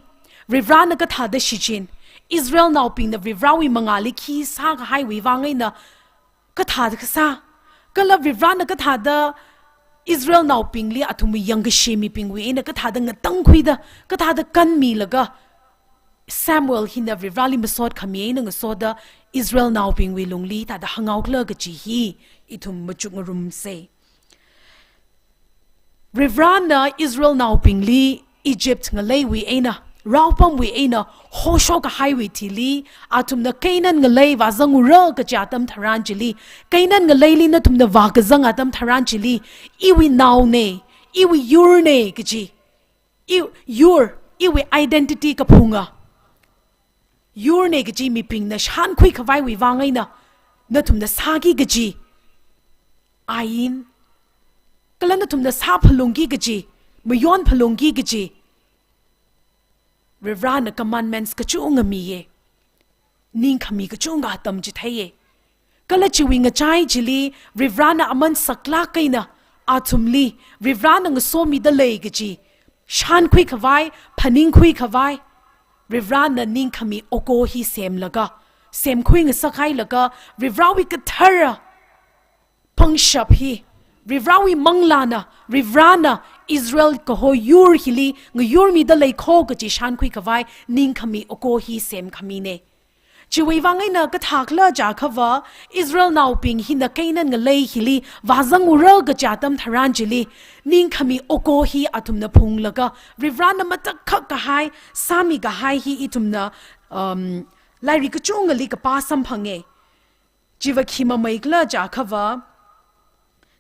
Varivarana kathāda shichin, Israelnaobingna Varivarawui mangāli khi sākahaiwui vang eina kathāda kasā, kala Varivarana kathāda Israelnaobingli athumwui yangkashi mibingwui eina kathāda ngatangkhuida, kathāda kanmilaga, Samuel hina Varivarali masot khami eina ngasoda Israelnaobingwui lungli thāda hānghaokhala kaji hi ithum machuk ngarumse. Varivarana Israelnaobingli Egypt ngaleiwui eina, raopamwui eina hoshok kahaiwui thili, athumna Canaan ngalei vāzangura kaji atam tharan chili, Canaan ngaleili nathumna vākazang atam tharan chili, iwui naone, iwui yurne kaji, i, yur, iwui identity kaphunga, yurne kaji mibingna shānkhui khavaiwui vang eina, nathumna sāki kaji ain, kala nathumna sāphalungki kaji, mayonphalungki kaji, Varivarana commandments kachunga miye, ningkhami kachunga tamchitheiye. Kala chiwui ngachai chili Varivarana aman saklāk eina athumli Varivarana ngasomida lei kaji shānkhui khavai, phaningkhui khavai, Varivarana ningkhami oko hi semlaga, semkhui ngasakhailaga, Varivarawui kathara pangshap hi, Varivarawui manglāna, Varivarana Israel kaho yur hili ngayurmida leikho kaji shānkhui khavai ningkhami oko hi semkhamine. Chiwui vang eina kathākhala jiakhava, Israelnaobing hina Canaan ngalei hili vāzangura kaji atam tharan chili, ningkhami oko hi athumna phunglaga, Varivarana matakhak kahai, sāmi kahai hi ithumna, um, lairik kachungali kapā samphange. Chiva khi mameikhala jiakhava,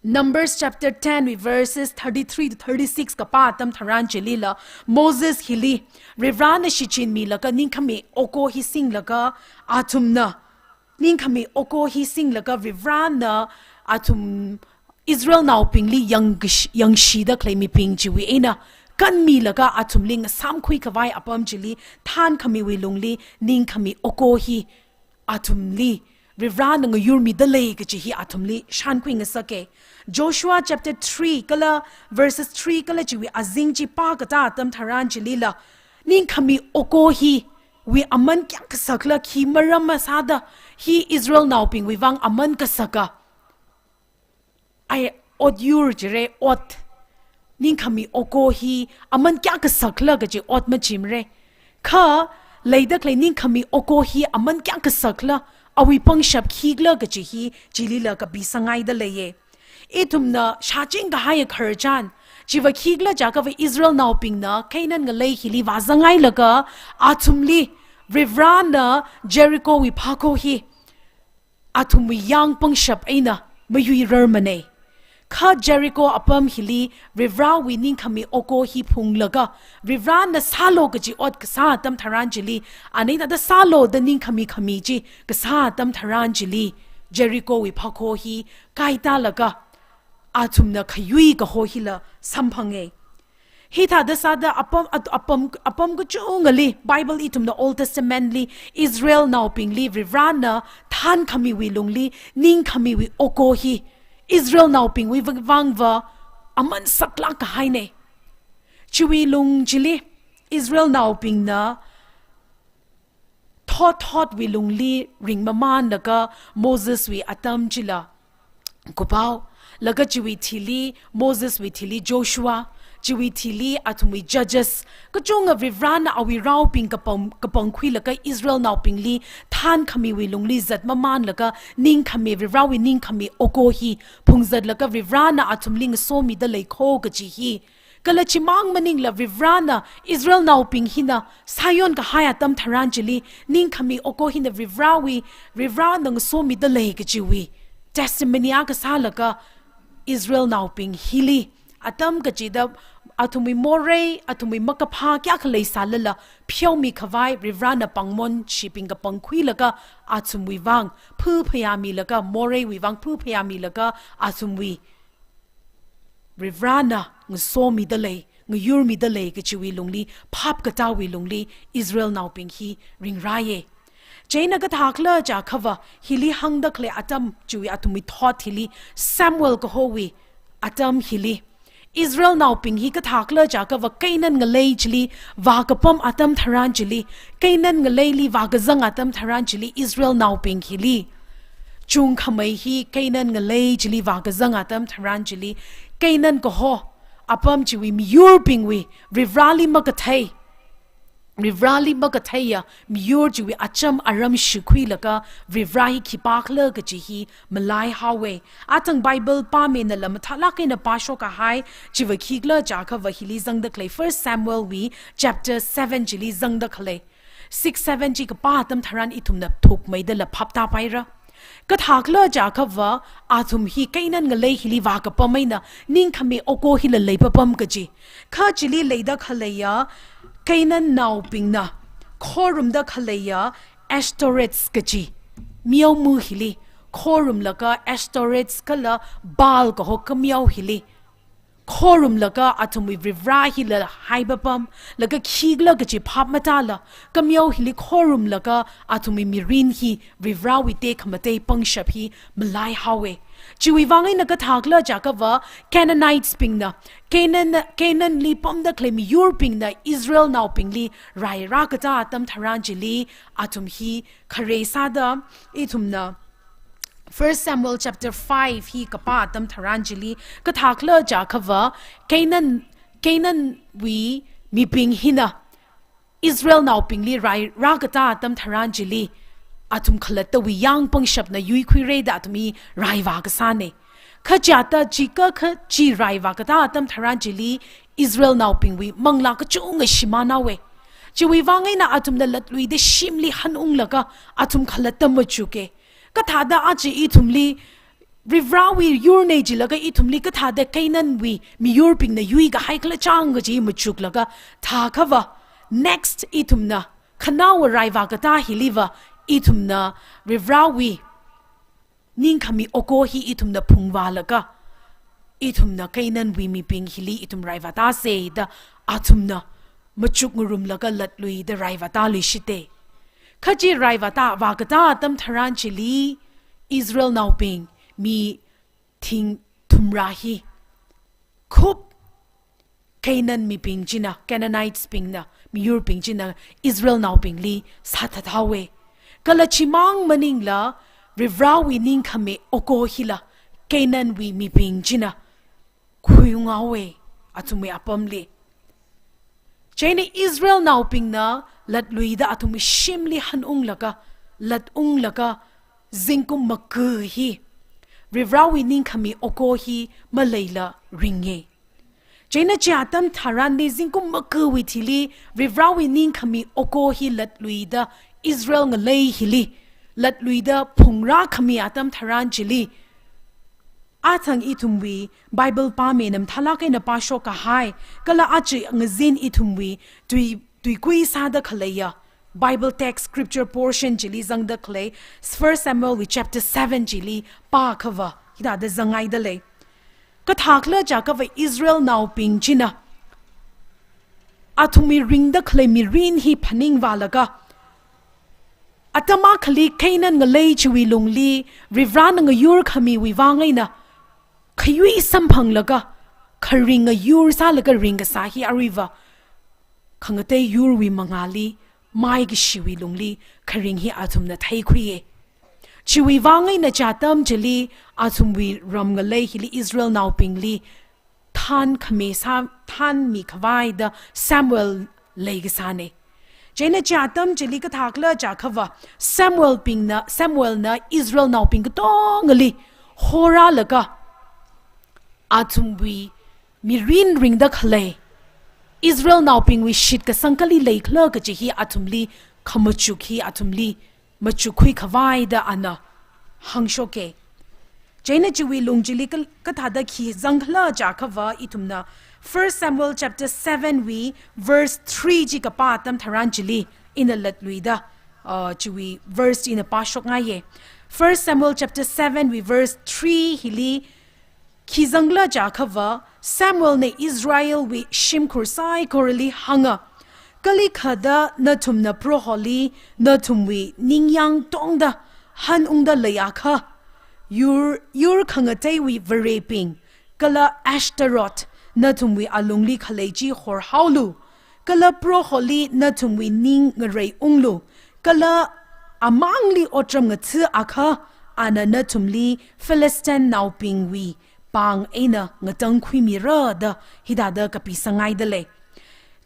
Numbers chapter ten wui verses thirty-three to thirty-six kapā atam tharan chilila, Moses hili Varivarana shichinmilaga ningkhami oko hi singlaga, athumna ningkhami oko hi singlaga Varivarana athum Israelnaobingli yangkash-, yangshida khalei mibing chiwui eina kanmilaga athumli ngasāmkhui khavai apam chili, thānkhamiwui lungli ningkhami oko hi athumli Varivarana ngayurmida lei kaji hi athumli shānkhui ngasake. Joshua chapter three kala verses three kala chiwui azing chi pākatā atam tharan chilila, ningkhami oko hiwui aman kayākha kasakla, khi maram masāda hi Israelnaobingwui vang aman kasaka. Ai, ot yur jire, ot. Ningkhami oko hi aman kayākha kasakla kaji ot machimre. Kha, leida khalei ningkhami oko hi aman kayākha kasakla, awui pangshap khikhala kaji hi chilila kapisāngaida leiye. Ithumna shāching kahaiya khararchan, chiva khikhala jiakhava Israelnaobingna Canaan ngalei hili vāzanghailaga, athumli Varivarana Jerichowui phakho hi athumwui yang pangshap eina mayuirarmane. Kha Jericho apam hili Varivarawui ningkhami oko hi phunglaga, Varivarana sālu kaji ot kasā atam tharan chili, ana hithāda sālu da ningkhami khami chi kasā atam tharan chili, Jerichowui phakho hi kaitālaga, athumna khayui kaho hila samphange. Hithāda sāda apam, at-, apam, apam kachungali, Bible ithumna Old Testament li, Israelnaobingli Varivarana thānkhamiwui lungli ningkhamiwui oko hi Israelnaobingwui vang va aman saklāk kahaina. Chiwui lung chili Israelnaobingna thot thotwui lungli ringmamānlaga Moseswui atam chila Kupao, laga chiwui thili Moseswui thili Joshua, chiwui thili athumwui Judges, kachunga Varivarana awui raobing kapang, kapangkhuilaga Israelnaobingli thānkhamiwui lungli zatmamānlaga ningkhami, Varivarawui ningkhami oko hi phungzatlaga Varivarana athumli ngasomida lei kho kaji hi. Kala chimang maningla Varivarana Israelnaobing hina sāyon kahai atam tharan chili, ningkhami oko hina Varivarawui, Varivarana ngasomida lei kajiwui testimony akha sālaga Israelnaobing hili atam kachida athumwui morei, athumwui makaphā kayākha leisālala pheomi khavai Varivarana pāngmonshibing kapangkhuilaga athumwui vang phuphayāmilaga, moreiwui vang phuphayāmilaga athumwui Varivarana ngasomida lei, ngayurmida lei kachiwui lungli, phap katāwui lungli Israelnaobing hi ringrāya. Chieina kathākhala jiakhava hili hāngda khalei atam chiwui athumwui thot hili, Samuel kahowui atam hili, Israelnaobing hi kathākhala jiakhava Canaan ngalei chili vākapam atam tharan chili, Canaan ngaleili vākazang atam tharan chili, Israelnaobing hili, chungkhamei hi Canaan ngalei chili vākazang atam tharan chili, Canaan kaho apam chiwui miyurbingwui Varivarali makathei, Varivarali makatheiya miyur chiwui acham aram shikhuilaga Varivara hi khipākhala kaji hi malaihaowa. Athang Bible pāminala mathālāk eina pāshok kahai chiva khikhala jiakhava hili zangda khalei, First Samuelwui chapter seven chili zangda khalei. Six, seven chi kapā atam tharan ithumna thukmeidala phaptāpaira. Kathākhala jiakhava athum hi Canaan ngalei hili vākapam eina ningkhami oko hila leipapam kaji. Kha chili leida khaleiya Canaannaobingna khorumda khaleiya Ashtoreth kaji meoma hili khorumlaga, Ashtoreth kala Baal kaho kameoa hili khorumlaga athumwui Varivara hila haipapam, laga khikhala kaji phap matāla, kameoa hili khorumlaga athumwui mirin hi Varivarawui tekhamatei pangshap hi malaihaowa. Chiwui vang eina kathākhala jiakhava Canaanitesbingna, Canaan, Canaanli pamda khalei miyurbingna Israelnaobingli rai rākatā atam tharan chili athum hi khare sāda, ithumna First Samuel chapter five hi kapā atam tharan chili, kathākhala jiakhava Canaan, Canaanwui mibing hina Israelnaobingli rai rākatā atam tharan chili, athum khalattawui yāng pangshapna yuikhuira da athum hi rai vākasāna. Kha chiatta chikha kha chi rai vākatā atam tharan chili, Israelnaobingwui manglā kachunga shimānhaowa. Chiwui vang eina athumna latluida shimli hanunglaga athum khalatta machuka. Kathāda aja ithumli Varivarawui yurna jilaga ithumli kathāda Canaanwui miyurbingna yuikahaikhala chang kaji machuklaga, thākhava next ithumna khanaowa rai vākatā hiliva ithumna Varivarawui ningkhami oko hi ithumna phungvālaga, ithumna Canaanwui mibing hili ithum rai vātāsa da athumna machuk ngarumlaga latluida rai vātāluishita. Kha chi rai vātā, vākatā atam tharan chili Israelnaobing mi thing thumrā hi khup Canaan mibing china, Canaanitesbingna, miyurbing china Israelnaobingli sāthathaowa. Kala chimang maningla Varivarawui ningkhami oko hila Canaanwui mibing china khuiunghaowa athumwui apamli. Chieina Israelnaobingna latluida athumwui shimli hanunglaga, latunglaga, zingkum maka hi Varivarawui ningkhami oko hi maleila ringa. Chieina chi atam tharanli zingkum makawui thili Varivarawui ningkhami oko hi latluida Israel ngalei hili latluida phungrākhami atam tharan chili, athang ithumwui Bible pāmina mathālāk eina pāshok kahai, kala aja ngazin ithumwui tui, tuikui sāda khaleiya Bible text scripture portion chili zangda khalei, First Samuelwui chapter seven chili pākhava hithāda zangngaida lei. Kathākhala jiakhava Israelnaobing china athumwui ringda khalei mirin hi phaningvālaga, atam akhali Canaan ngalei chiwui lungli Varivarana ngayurkhamiwui vang eina Khayui samphanglaga, kharinga yur sālaga ringkasā hi aruiva khangatei yurwui mangāli, maikashiwui lungli kharing hi athumna theikhuiya. Chiwui vang eina chi atam chili athumwui ram ngalei hili Israelnaobingli thankhami sā, thanmi khavai da Samuel leikasāna. Chieina chi atam chili kathākhala jiakhava, Samuelbingna, Samuelna Israelnaobing katongali horālaga athumwui mirin ringda khalei Israelnaobingwui shitkasang kali leikhala kaji hi athumli khamachuk hi athumli machukkhui khavai da ana hangshoka. Chieina chiwui lung chili ka-, kathāda khi zangkhala jiakhava ithumna First Samuel chapter seven wui verse three chi kapā atam tharan chili ina latluida, uh, chiwui verse chi ina pāshokngaiya. First Samuel chapter seven wui verse three hili khi zangkhala jiakhava, Samuelna Israelwui shimkhur saikorali hānga, kalikhada nathumna Proholi nathumwui ningyāng tongda hanungda leiakha, yur, yur khangateiwui varebing, kala Ashtaroth nathumwui alungli khalei chi horhaolu, kala Proholi nathumwui ning ngareiunglu, kala amangli otram ngathaakha, ana nathumli Philistinenaobingwui pāng eina ngatangkhuimira da hithāda kapisāngaidalei.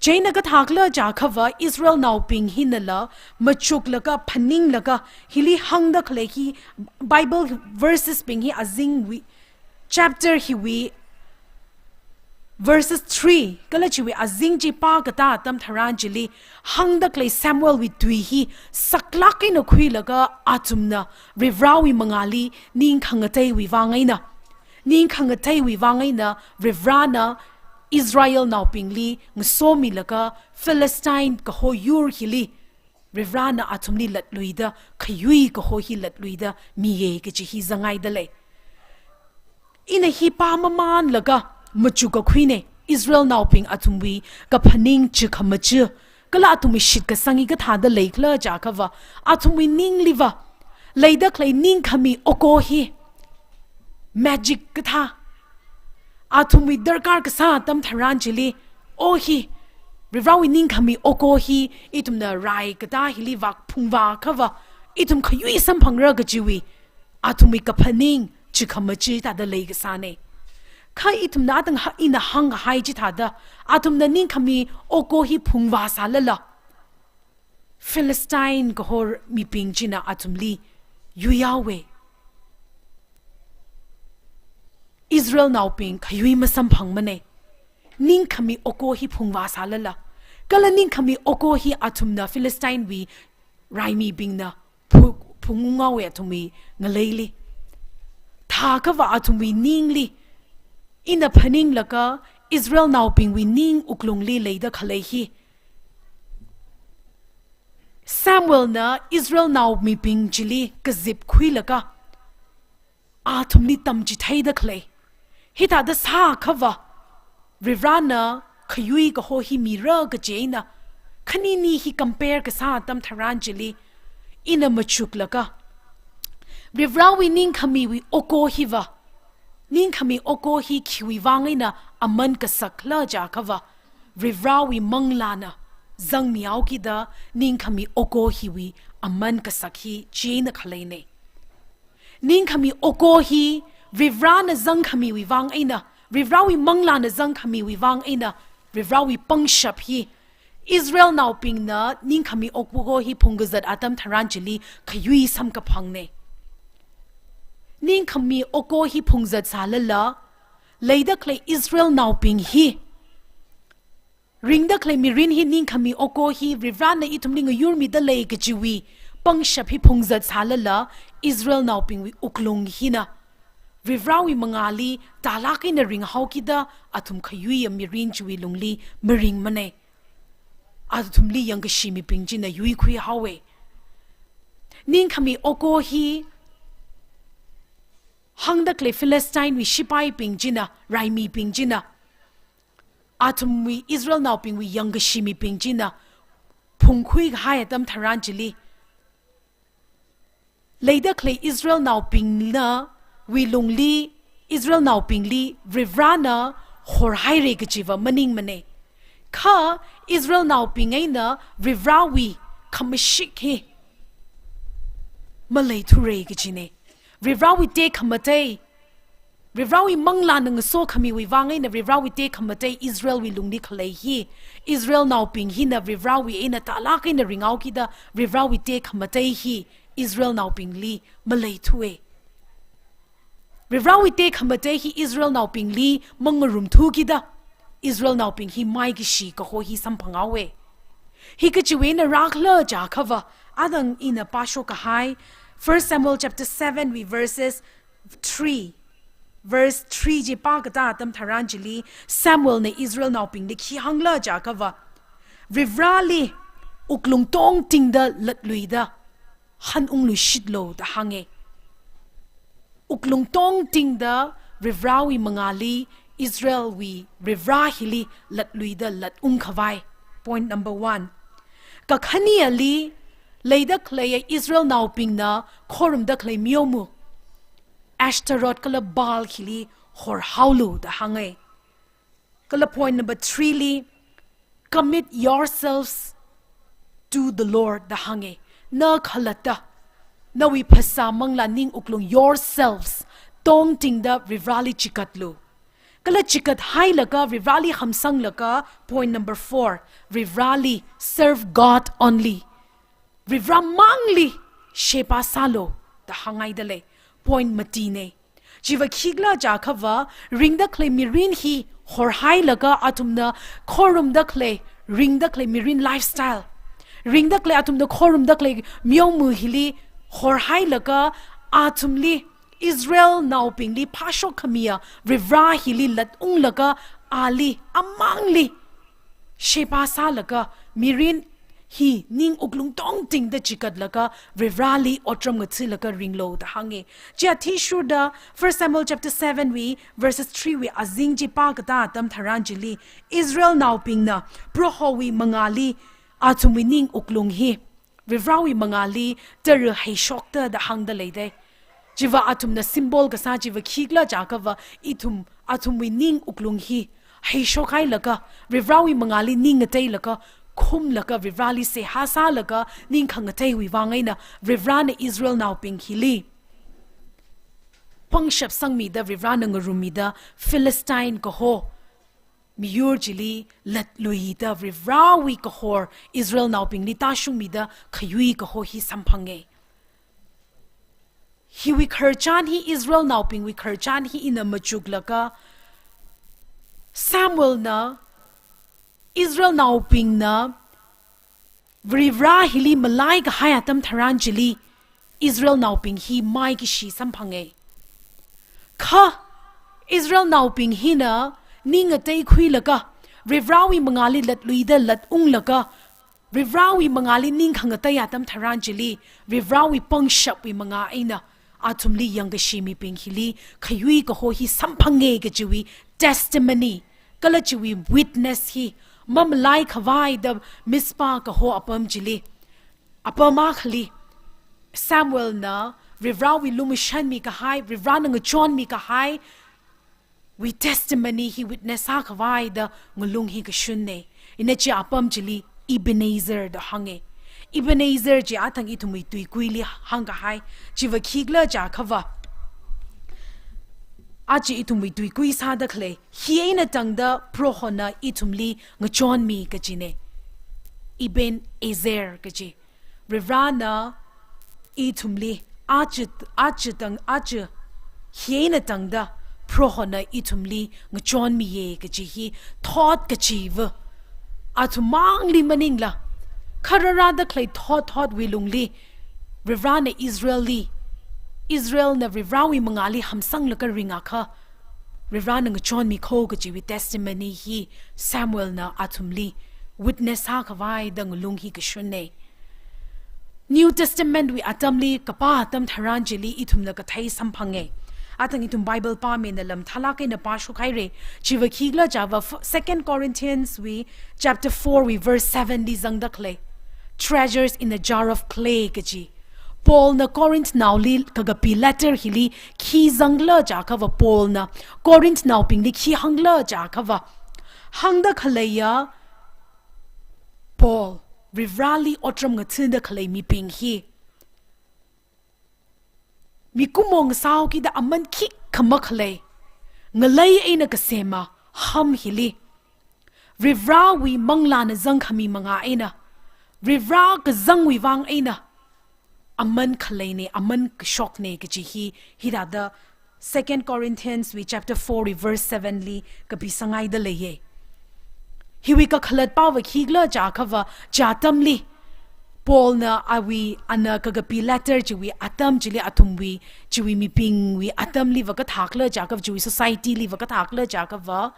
Chieina kathākhala jiakhava Israelnaobing hinala machuklaga phaninglaga hili hāngda khalei hi Bible verses bing hi azingwui, chapter hiwui verses three kala chiwui azing chi pākatā atam tharan chili hāngda khalei Samuelwui tui hi saklāk eina khuilaga athumna Varivarāwui mangāli ning khangateiwui vang eina, ning khangateiwui vang eina Varivarāna Israelnaobingli ngasomilaga Philistine kaho yur hili Varivarāna athumli latluida, khayui kaho hi latluida miya kaji hi zangngaidalei. Ina hi pāmamanlaga machukkakhuina, Israelnaobing athumwui kaphaning chikhamaja, kala athumwui shitkasang hi kathāda leikhala jiakhava, athumwui ningliva leida khalei ningkhami oko hi magic kathā, athumwui darkar kasā atam tharan chili, o hi, Varivarāwui ningkhami oko hi ithumna rai katā hili vak phungvāakhava, ithum khayui samphangra kajiwui athumwui kaphaning chikhamaja thāda leikasāna. Kha ithumna atang ha-, ina hāngkahai chithāda, athumna ningkhami oko hi phungvāsālala, Philistine kaho mibing china athumli yuihaowa. Israelnaobing khayui masamphangmana. Ningkhami oko hi phungvāsālala, kala ningkhami oko hi athumna Philistinewui raimibingna phu-, phungunghaowa athumwui ngaleili. Thākhava athumwui ningli, ina phaninglaga Israelnaobingwui ning wuklungli leida khalei hi, Samuelna Israelnao mibing chili kazipkhuilaga athumli tamchitheida khalei. Hithāda sāakhava, Varivarāna khayui kaho hi mira kaji eina, khanini hi compare kasā atam tharan chili, ina machuklaga, Varivarāwui ningkhamiwui oko hiva, ningkhami oko hi khiwui vang eina aman kasakla jiakhava, Varivarāwui manglāna zangmihaokida ningkhami oko hiwui aman kasak hi chieina khaleina. Ningkhami oko hi Varivarāna zangkhamiwui vang eina, Varivarāwui manglāna zangkhamiwui vang eina, Varivarāwui pangshap hi Israelnaobingna ningkhami oko hi phungkazat atam tharan chili khayui samkaphangna. Ningkhami oko hi phungzatsālala, leida khalei Israelnaobing hi, ringda khalei mirin hi ningkhami oko hi Varivarāna ithumli ngayurmida lei kajiwui pangshap hi phungzatsālala, Israelnaobingwui wuklung hina Varivarāwui mangāli tālāk eina ringhaokida athum khayuiya mirin chiwui lungli maringmana. Athumli yangkashi mibing china yuikhuihaowa. Ningkhami oko hi hāngda khalei Philistinewui shipaibing china, raimibing china, athumwui Israelnaobingwui yangkashi mibing china phungkhui kahai atam tharan chili, leida khalei Israelnaobingna wui lungli Israelnaobingli Varivarana horhaira kajiva maningmana. Kha Israelnaobing eina Varivarawui khamashik hi maleithura kajina. Varivarawui tekhamatei, Varivarawui manglāna ngasokhamiwui vang eina Varivarawui tekhamatei Israelwui lungli khalei hi, Israelnaobing hina Varivarawui eina tālāk eina ringhaokida Varivarawui tekhamatei hi Israelnaobingli maleithua. Varivarawui tekhamatei hi Israelnaobingli mangarumthukida Israelnaobing hi maikashi kaho hi samphanghaowa. Hi kachiwui eina rākhala jiakhava, athang ina pāshok kahai First Samuel chapter seven wui verses three, verse three chi pākatā atam tharan chili Samuelna Israelnaobingli khi hāngla jiakhava, Varivarali wuklung tongtingda latluida hanungluishitlu da hānga. Wuklung tongtingda Varivarawui mangāli, Israelwui Varivara hili latluida latungkhavai. Point number one. Kakhaneli, leida khaleiya Israelnaobingna khorumda khalei meoma Ashtaroth kala Baal hili horhaolu da hānga. Kala point number three li, "Commit yourselves to the Lord," da hānga. Na khalatta, nawui phasā, manglā, ning, wuklung, yourselves, tongtingda Varivarali chigatlu. Kala chigathailaga, Varivarali hamsanglaga, point number four, Varivarali, serve God only. Varivara mangli sheba sālu da hānghaida lei. Point matina. Chiva khikhala jiakhava, ringda khalei mirin hi horhailaga athumna khorumda khalei, ringda khalei mirin lifestyle, ringda khalei athumna khorumda khalei meoma hili horhailaga athumli Israelnaobingli phāshokkhamiya Varivara hili latunglaga ali amangli sheba sālaga mirin hi ning wuklung tongtingda chigatlaga Varivarali otram ngathalaga ringlu da hānga. Chi athishurda First Samuel chapter seven wui verses three wui azing chi pākatā atam tharan chili Israelnaobingna Prohowui mangāli athumwui ning wuklung hi Varivarawui mangāli tara heishokta da hāngda leida. Chiva athumna symbol kasā chiva khikhala jiakhava, ithum athumwui ning wuklung hi heishokhailaga, Varivarawui mangāli ning ngateilaga, khumlaga, Varivarali seihā sālaga ning khangateiwui vang eina Varivarana Israelnaobing hili pangshap sangmida, Varivarana ngarummida Philistine kaho miyur chili latluida Varivarawui kahor Israelnaobingli tāshungmida khayui kaho hi samphanga. Hiwui khararchan hi, Israelnaobingwui khararchan hi ina machuklaga, Samuelna, Israelnaobingna Varivara hili malaikahai atam tharan chili Israelnaobing hi maikashi samphanga. Kha Israelnaobing hina ning ngateikhuilaga, Varivarawui mangāli latluida latunglaga, Varivarawui mangāli ning khangatei atam tharan chili, Varivarawui pangshapwui mangā eina athumli yangkashi mibing hili khayui kaho hi samphanga kajiwui testimony, kala chiwui witness hi mamalaikhavai da Mizpah kaho apam chili, apam akhali Samuelna Varivarawui lumashanmi kahai, Varivarana ngachonmi kahai wui testimony hi witness sākhavai da ngalung hi kashunna. Ina chi apam chili Ebenezer da hānga. Ebenezer chi athang ithumwui tuikuili hāngkahai. Chiva khikhala jiakhava, aja ithumwui tuikui sāda khalei, hi eina tangda Prohona ithumli ngachonmi kajina. Eben Ezer kaji. Varivarana ithumli aja, aja tang, aja hi eina tangda Prohona ithumli ngachonmiya kaji hi thot kachiva athum mangli maningla, khararada khalei thot thotwui lungli, Varivarana Israelli, Israelna Varivarawui mangāli hamsanglaga ringakha, Varivarana ngachonmi kho kajiwui testimony hi Samuelna athumli witness sākhavai da ngalung hi kashunna. New Testament wui atamli kapā atam tharan chili ithumna kathei samphanga. Athang ithum Bible pāmina lam thālāk eina pāshokhaira. Chiva khikhala jiakhava, F-, Second Corinthians wui chapter four wui verse seven li zangda khalei, "Treasures in a jar of clay" kaji. Paulna Corinthnaoli kakapi letter hili khi zangla jiakhava, Paulna Corinthnaobingli khi hāngla jiakhava, hāngda khaleiya Paul, Varivarali otram ngathada khalei mibing hi, mikumo ngasāhaokida aman khikha makhalei, ngalei eina kasema ham hili, Varivarawui manglāna zangkhami manga eina, Varivara kazangwui vang eina, aman khaleina, aman kashokna kaji hi, hithāda Second Corinthians wui chapter four wui verse seven li kapisanghaida leiya. Hiwui kakhalatpava khikhala jiakhava, chi atamli Paulna awui, ana kakapi letter chiwui atam chili, athumwui, chiwui mibingwui atamli vākathākhala jiakhava, chiwui society li vākathākhala jiakhava,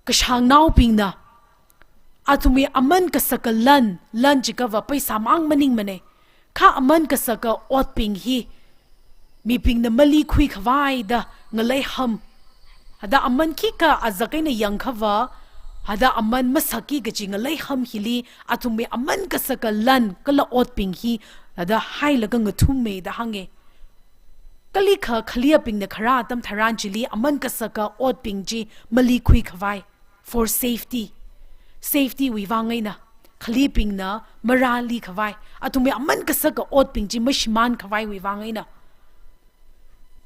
kashāngnaobingna athumwui aman kasaka lan, lan jiakhava paisa mang maningmana. Kha aman kasaka otbing hi mibingna malikhui khavaida ngalei ham, hithāda aman khikha azak eina yangkhava, hithāda aman masaki kaji ngalei ham hili athumwui aman kasaka lan kala otbing hi hithāda hailaga ngathumma da hānga. Kalikha khaleibingna kharā atam tharan chili aman kasaka otbing chi malikhui khavai, for safety. Safety wui vang eina, khaleibingna marāli khavai, athumwui aman kasaka otbing chi mashimān khavaiwui vang eina.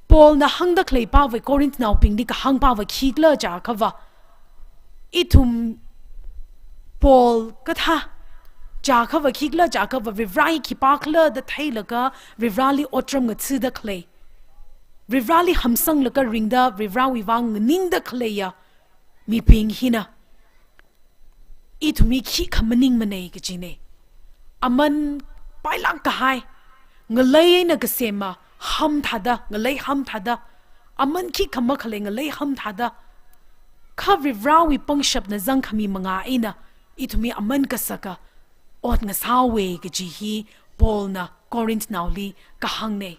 Paulna hāngda khaleipava, Corinthnaobingli kahāngpava khikhala jiakhava, ithum Paul kathā jiakhava khikhala jiakhava, Varivara hi khipākhala da theilaga Varivarali otram ngathada khalei, Varivarali hamsanglaga ringda Varivarawui vang nganingda khaleiya mibing hina, ithum hi khikha maningmana kajina. Aman pailāk kahai, ngalei eina kasema ham thāda, ngalei ham thāda, aman khikha makhalei ngalei ham thāda, kha Varivarawui pangshapna zangkhami manga eina ithum hi aman kasaka ot ngasāhaowa kaji hi Paulna Corinthnaoli kahāngna.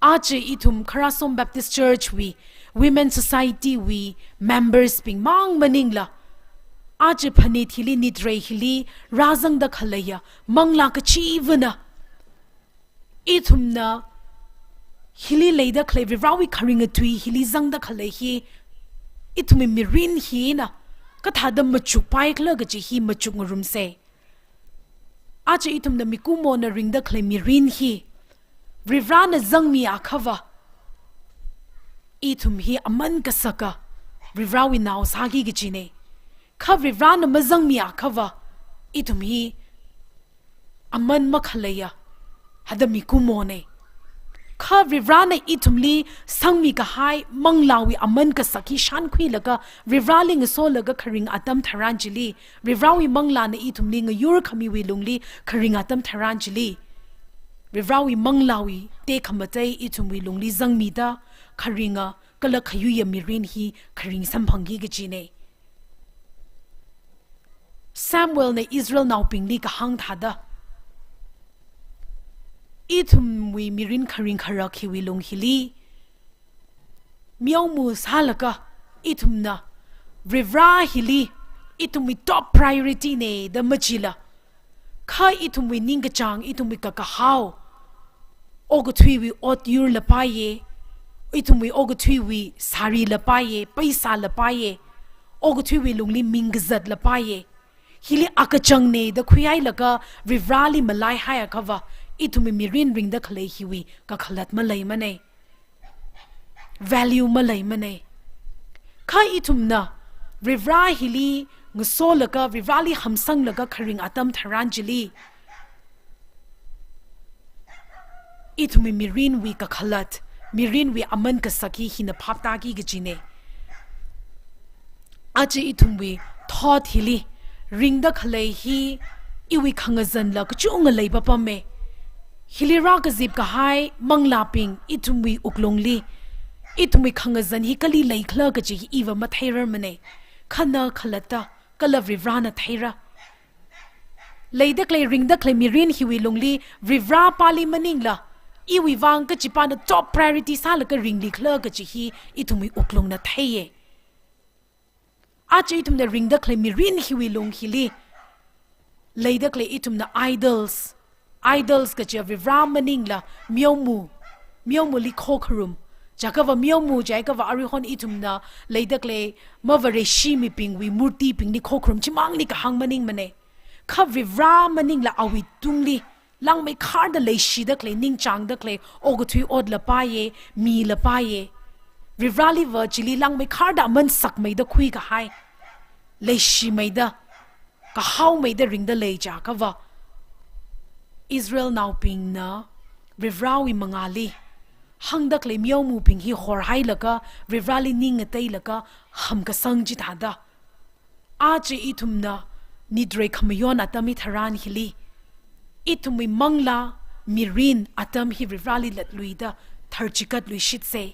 Aja ithum Kharasom Baptist Church wui, Women Society wui members bing mang maningla, aja phanit hili, nitrei hili rāzangda khaleiya manglā kachivana, ithumna hili leida khalei Varivarawui kharinga tui hili zangda khalei hi, ithumwui mirin hina kathāda machukpaikhala kaji hi machukngarumsa. Aja ithumna mikumona ringda khalei mirin hi, Varivarana zangmiakhava, ithum hi aman kasaka Varivarawui nao sāki kajina. Kha Varivarana mazangmiakhava, ithum hi aman makhaleiya hithāda mikumona. Kha Varivarana ithumli sangmi kahai manglāwui aman kasak hi shānkhuilaga, Varivarali ngasolaga kharing atam tharan chili, Varivarawui manglāna ithumli ngayurkhamiwui lungli kharing atam tharan chili, Varivarawui manglāwui tekhamatei ithumwui lungli zangmida, kharinga kala khayuiya mirin hi kharing samphangki kajina. Samuelna Israelnaobingli kahāng thāda, ithumwui mirin kharing kharak hiwui lung hili, meoma sālaga ithumna Varivara hili ithumwui top priority na da machila, kha ithumwui ningkachāng, ithumwui kakahao, okathuiwui ot yurlapaiya, ithumwui okathuiwui sārilapaiya, paisālapaiya, okathuiwui lungli ming kazatlapaiya, hili akachangna da khuihailaga Varivarali malaihaiakhava, ithumwui mirin ringda khalei hiwui kakhalat maleimana. Value maleimana. Kha ithumna Varivara hili ngasolaga, Varivarali hamsanglaga kharing atam tharan chili, ithumwui mirinwui kakhalat, mirinwui aman kasak hi hina phaptāki kajina. Aja ithumwui thot hili ringda khalei hi iwui khangazanla kachunga leipapama. Hili rākazip kahai manglābing ithumwui wuklungli, ithumwui khangazan hi kali leikhala kaji hi iva matheirarmana. Kha na khalatta kala Varivarana theira. Leida khalei, ringda khalei mirin hiwui lungli Varivara pāli maningla, iwui vang kachipāna top priority sālaga ringlikhala kaji hi ithumwui wuklungna theiya. Aja ithumna ringda khalei mirin hiwui lung hili leida khalei ithumna idols, idols kachi Varivara maningla meoma, meomali khokharum. Chiakhava meoma chiakhava aruihon ithumna leida khalei mavareshi mibingwui murtibingli khokharum chimangli kahāng maningmana. Kha Varivara maningla awuitungli langmeikharda leishida khalei, ningchāngda khalei, okathui otla paiya, mila paiya. Varivaraliva chili langmeikharda aman sakmeida khuikahai, leishimeida, kahaomeida ringda lei chiakhava, Israelnaobingna Varivarawui mangāli hāngda khalei meomabing hi horhailaga, Varivarali ning ngateilaga hamkasang chithāda, aja ithumna nitrei khamayon atam hitharan hili, ithumwui manglā mirin atam hi Varivarali latluida tharchikatluishitsa.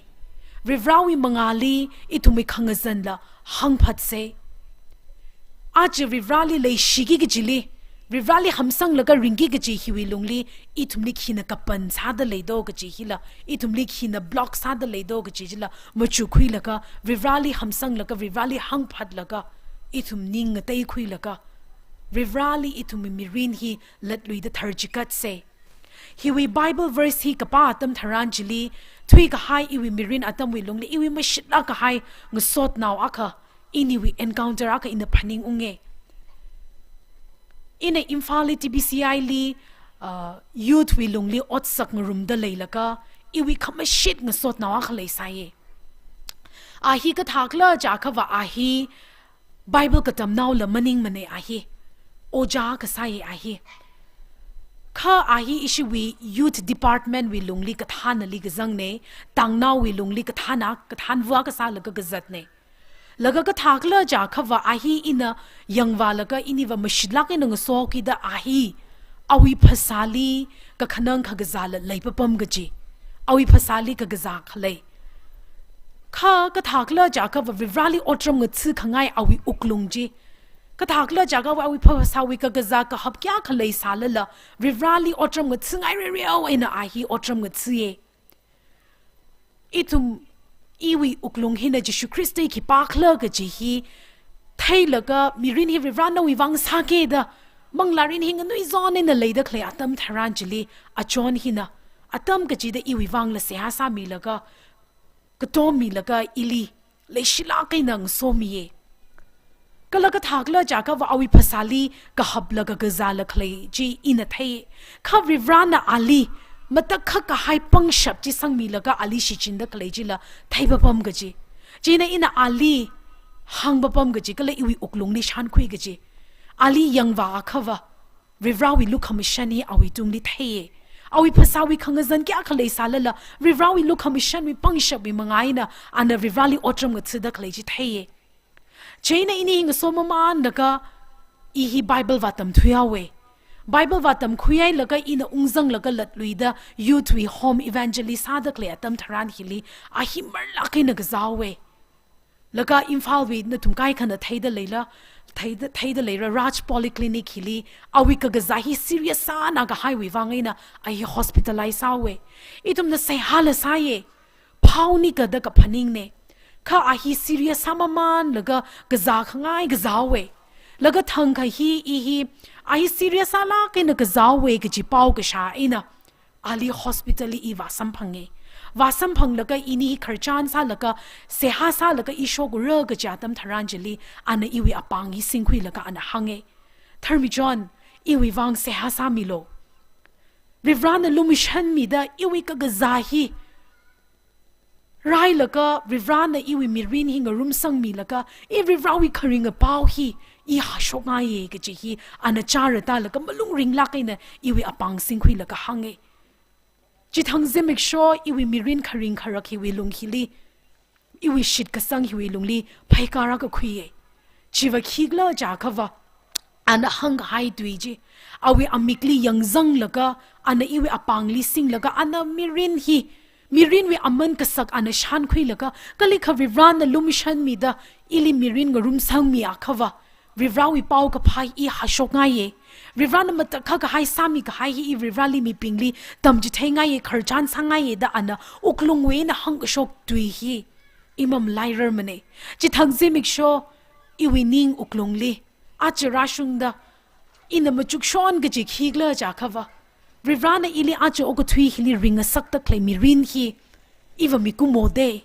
Varivarawui mangāli ithumwui khangazanla hāngphatsa. Aja Varivarali leishiki kajili, Varivarali hamsanglaga ringki kaji hiwui lungli ithumli khina kapan sāda leido kaji hila, ithumli khina block sāda leido kaji chila machukkhuilaga, Varivarali hamsanglaga, Varivarali hāngphatlaga, ithum ning ngateikhuilaga, Varivarali ithumwui mirin hi latluida tharchikatsa. Hiwui Bible verse hi kapā atam tharan chili, thuikahai iwui mirin atamwui lungli, iwui mashitlāk kahai ngasotnao akha, iniwui encounter akha ina phaningunga. Ina Imphalli T B C Ili, uh, youth wui lungli otsak ngarumda leilaga, iwui khamashit ngasotnao akha leisāya. A hi kathākhala chiakhava a hi Bible katamnaola maningmana a hi. Ojā kasāya a hi. Kha a hi ishiwui youth department wui lungli kathānali kazangna, tāngnaowui lungli kathāna, kathānva kasālaga kazatna. Laga kathākhala chiakhava a hi ina yangvālaga iniva mashitlāk eina ngasokida a hi awui phasāli kakhanang kakazāla leipapam kaji. Awui phasāli kakazā khalei. Kha kathākhala chiakhava Varivarali otram ngatha̱khangai awui wuklung chi. Kathākhala chiakhava awui phasāwui kakazā kahap kayākha leisālala, Varivarali otram ngatha̱ngai rereo eina a hi otram ngatha̱ya. Ithum, iwui wuklung hina Jishu Khrista hi khipākhala kaji hi theilaga, mirin hi Varivara nawui vang sākida, manglārin hi nganuizon eina leida khalei atam tharan chili, achon hina, atam kachida iwui vangla seihā sāmilaga, katommilaga ili leishilāk eina ngasomiya. Kala kathākhala chiakhava awui phasāli kahapla kakazāla khalei chi ina thei. Kha Varivarana ali matakhak kahai pangshap chi sangmilaga ali shichinda khalei chila theipapam kaji. Chieina ina ali hāngpapam kaji, kala iwui wuklungli shānkhui kaji. Ali yangvā akhava Varivarawui lukhamashan hi awuitungli theiya. Awui phasāwui khangazan kayākha leisālala, Varivarawui lukhamashanwui pangshapwui manga eina ana Varivarali otram ngatha̱da khalei chi theiya. Chieina ini ngasomamanlaga i hi Bible vātamthuihaowa. Bible vātamkhuihailaga ina ungzanglaga latluida youth wui home evangelist sāda khalei atam tharan hili, a hi marlāk eina kazāhaowa. Laga Imphalwui nathum kaikhana theida leila, theida, theida leira Raj Polyclinic hili, awui kakazā hi serious sāna kahaiwui vang eina a hi hospitalize sāhaowa. Ithumna seihāla sāya, phaoni kada kaphaningna. Kha a hi serious sāmamanlaga kazākhangai kazāhaowa. Laga thangkha hi, i hi, a hi serious sālāk eina kazāhaowa kaji pao kashā eina ali hospital li i vāsamphanga. Vāsamphanglaga ini hi khararchan sālaga, seihā sālaga i shokra kaji atam tharan chili, ana iwui apāng hi singkhuilaga ana hānga. Tharmichon, iwui vang seihā sāmilu. Varivarana lumashanmida iwui kakazā hi railaga, Varivarana iwui mirin hi ngarumsangmilaga, i Varivarawui kharinga pao hi i hashokngaiya kaji hi ana chara tālaga malung ringlāk eina iwui apāng singkhuilaga hānga. Chithang zimiksho iwui mirin kharing kharak hiwui lung hili, iwui shitkasang hiwui lungli phaikar akha khuiya. Chiva khikhala chiakhava, ana hāngkahai tui chi, awui amikli yangzanglaga, ana iwui apāngli singlaga, ana mirin hi, mirinwui aman kasak ana shānkhuilaga, kalikha Varivarana lumashanmida ili mirin ngarumsangmi akhava, Varivarawui paokaphā i hashokngaiya. Varivarana matakhak kahai sāmikahai hi i Varivarali mibingli tamchitheingaiya, khararchan sāngaiya da ana wuklungwui eina hāngkashok tui hi i mamalairarmana. Chithang zimiksho iwui ning wuklungli, aja rāshungda ina machukshon kaji khikhala chiakhava, Varivarana ili aja okathui hili ringngasakda khalei mirin hi iva mikumo de.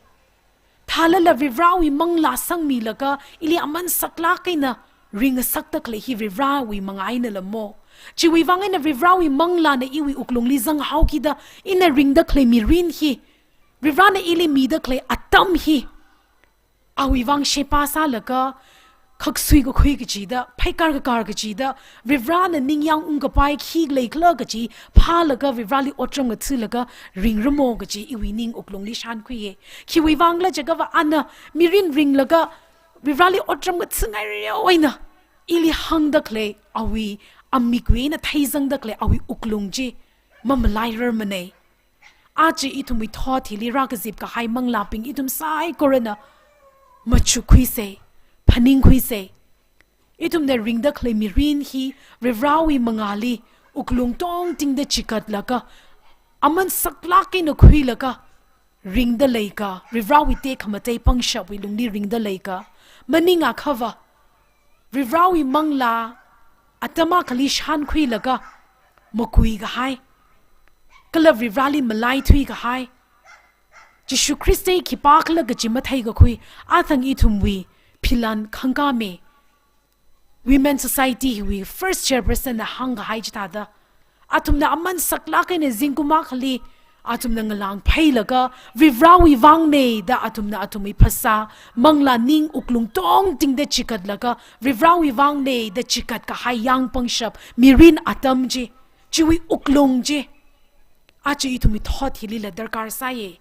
Thālala Varivarawui manglā sangmilaga ili aman saklāk eina ringngasakda khalei hi Varivarawui mangā eina lamo. Chiwui vang eina Varivarawui manglāna iwui wuklungli zanghaokida ina ringda khalei mirin hi, Varivarana ili mida khalei atam hi, awui vang sheba sālaga, khaksui kakhui kachida, pheikar kakar kachida, Varivarana ningyāng ungkapai khi leikhala kachi phālaga, Varivarali otram ngathalaga ringramo kachi iwui ning wuklungli shānkhuiya. Khiwui vangla jiakhava ana mirin ringlaga Varivarali otram ngathangaireo eina ili hāngda khalei awui amikwui eina theizangda khalei awui wuklung chi mamalairarmana. Aja ithumwui thot hili rākazip kahai manglābing ithum saikorana machukkhuisa, phaningkhuisa. Ithumna ringda khalei mirin hi Varivarawui mangāli wuklung tongtingda chigatlaga, aman saklāk eina khuilaga ringda leiakha, Varivarawui tekhamatei pangshapwui lungli ringda leiakha, maningakha va Varivarawui manglā atam akhali shānkhuilaga makui kahai, kala Varivarali malaithui kahai, Jishu Khrista hi khipākhala kachi matheikakhui, athang ithumwui philan khangkame. Women Society hiwui first chairperson na hāngkahai chithāda, athumna aman saklāk eina zingkum akhali athumna ngalāng phailaga, Varivarawui vangna da athumna athumwui phasā, manglā, ning wuklung tongtingda chigatlaga, Varivarawui vangna da chigat kahai yāng pangshap, mirin atam chi, chiwui wuklung chi aja ithumwui thot hilila darkar sāya.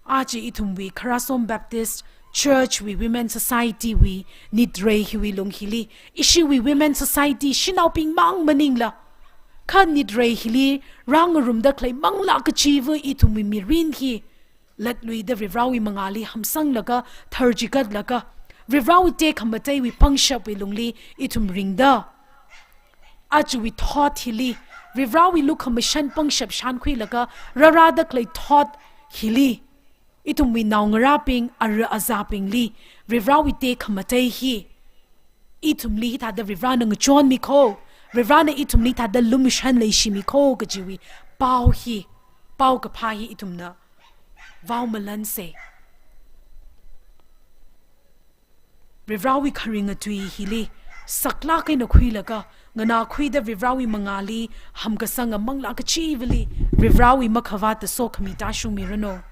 Aja ithumwui Kharasom Baptist Church wui Women Society wui nitrei hiwui lung hili, ishiwui Women Society shanaobing mang maningla, kha nitrei hili rāngarumda khalei manglā kachiva ithumwui mirin hi latluida Varivarawui mangāli hamsanglaga, tharchigatlaga, Varivarawui tekhamateiwui pangshapwui lungli ithum ringda, ajawui thot hili, Varivarawui lukhamashan pangshap shānkhuilaga rārāda khalei thot hili, ithumwui naongarābing, ara azābingli Varivarawui tekhamatei hi ithumli hithāda Varivarana ngachonmi kho, Varivarana ithumli hithāda lumashan leishimi kho kajiwui pao hi, paokaphā hi ithumna vaomalansa. Varivarawui kharinga tui hili saklāk eina khuilaga, nganākhuida Varivarawui mangāli hamkasanga manglā kachivali Varivarawui makhavāta sokhami tāshungmiranu.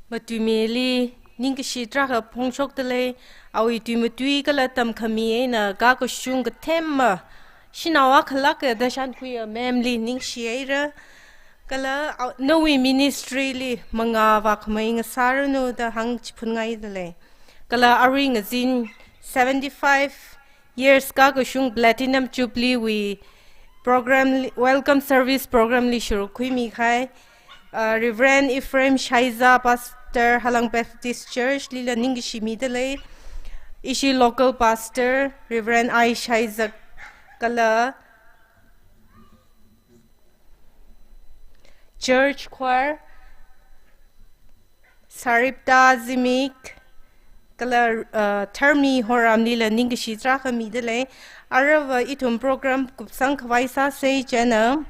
Matuimili ningkashi tarākha phongshokdalei, awui tuimatui kala tamkhami eina kakashung kathema shanao akhalākda shānkhuiya ma'am li ningshihaira. Kala, ah, nawui ministry li mangā vākhamei ngasāranu da hāngchiphunngaidalei. Kala arui ngazin seventy-five years kakashung Platinum Jubilee wui program li, welcome service program li shurukkhuimi kahai, uh, Reverend Ephraim Shaiza, Pastor Halang Baptist Church lila ningkashi midalei. Ishi local pastor Reverend I Shaiza kala Church Choir, Saripta Zimik, kala, uh, Tharmi Horam lila ningkashi tarākha midalei. Aruiva ithum program kupsang khavai sāsei, chieina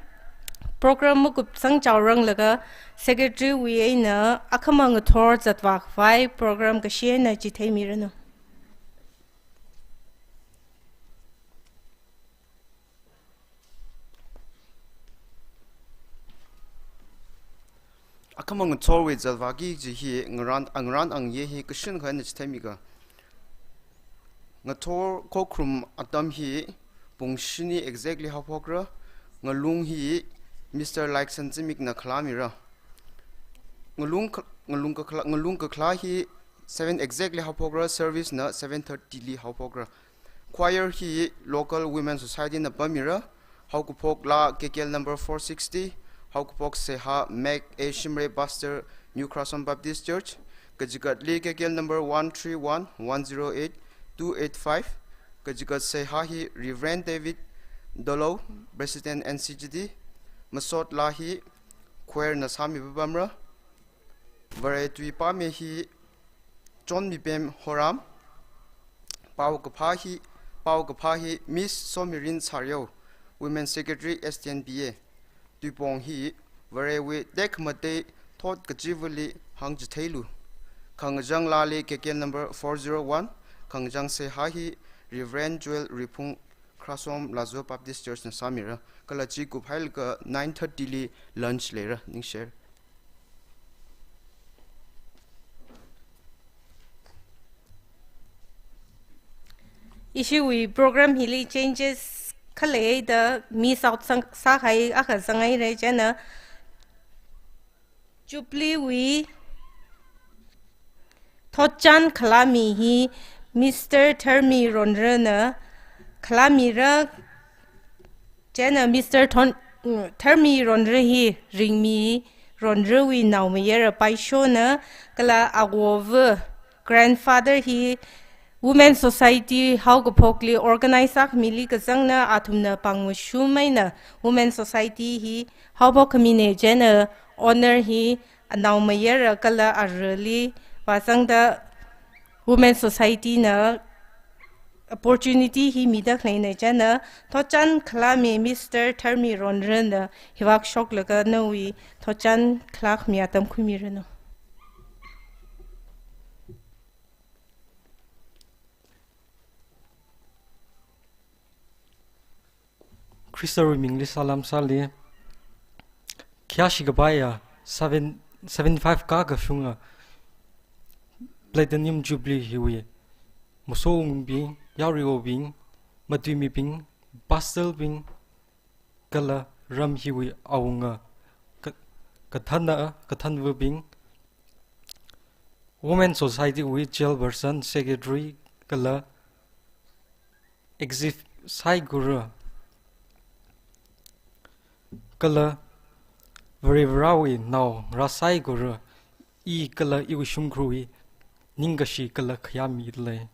program makupsang chaoranglaga secretary wui eina akhama ngathor zatvā khavai program kashi eina chitheimiranu. Akhama ngathorwui zatvāki kaji hi ngaran, angaran angye hi kashin kha eina chitheimiga. Ngathor khokharum atam hi pung shini exactly haophokra, ngalung hi Mister Laiksan Zimikna khalāmira. Ngalung kha-, ngalung kakhalā, ngalung kakhalā hi seven exactly haophokra, service na seven thirty li haophokra. Choir hi local Women Society na pamira, haokaphok laa K K L number four sixty, haokaphok seihā Mac A Shimray, Pastor, New Kharasom Baptist Church, Kachigatli K K L number one three one, one zero eight, two eight five. Kachigat seihā hi Reverend David Dolo, President N C G D, masot laa hi choir na sāmi papamra. Vare tui pāmi hi Chonmipem Horam, paokaphā hi, paokaphā hi Miss Somirin Saryao, Women Secretary S T N B A. Tuipong hi Varewui tekhamatei thot kachivali hāngchitheilu. Khangachang laali K K L number four zero one, khangachang seihā hi Reverend Joel Riphung, Khrasom Lazo Baptist Church na sāmira. Kala chi kuphailaga nine thirty li lunch leira, ningshir. Ishiwui program hili changes khalei da miss out sang, sāhai akha zangaira, chieina Jubilee wui thotchan khalāmi hi Mister Tharmi Ronrana khalāmira. Chieina Mister Thon, mm, Tharmi Ronra hi Ringmi Ronrawui naomayara paishona, kala awova grandfather hi Women Society haokaphokli organize sākhamili kazangna, athumna pāngmashum eina Women Society hi haophok khamina, chieina honor hi anaomayara kala arali vāzangda Women Society na opportunity hi mida khaleina, chieina thotchan khalāmi Mister Tharmi Ronrana hivāk shoklaga nawui thotchan khalākhami atam khuimiranu. Khristawui mingli salam sāli. Khayāshi kapaiya seven, seventy-five kākashunga Platinum Jubilee hiwui masongbing, yaruiwobing, matuimibing, pastor bing, kala ram hiwui awunga ka-, kathāna, kathānvabing, Women Society wui chairperson, secretary, kala executive saikora, kala Varivarāwui naongarā saikora, i kala iwui shimkhurwui ningkashi kala khayā midalei.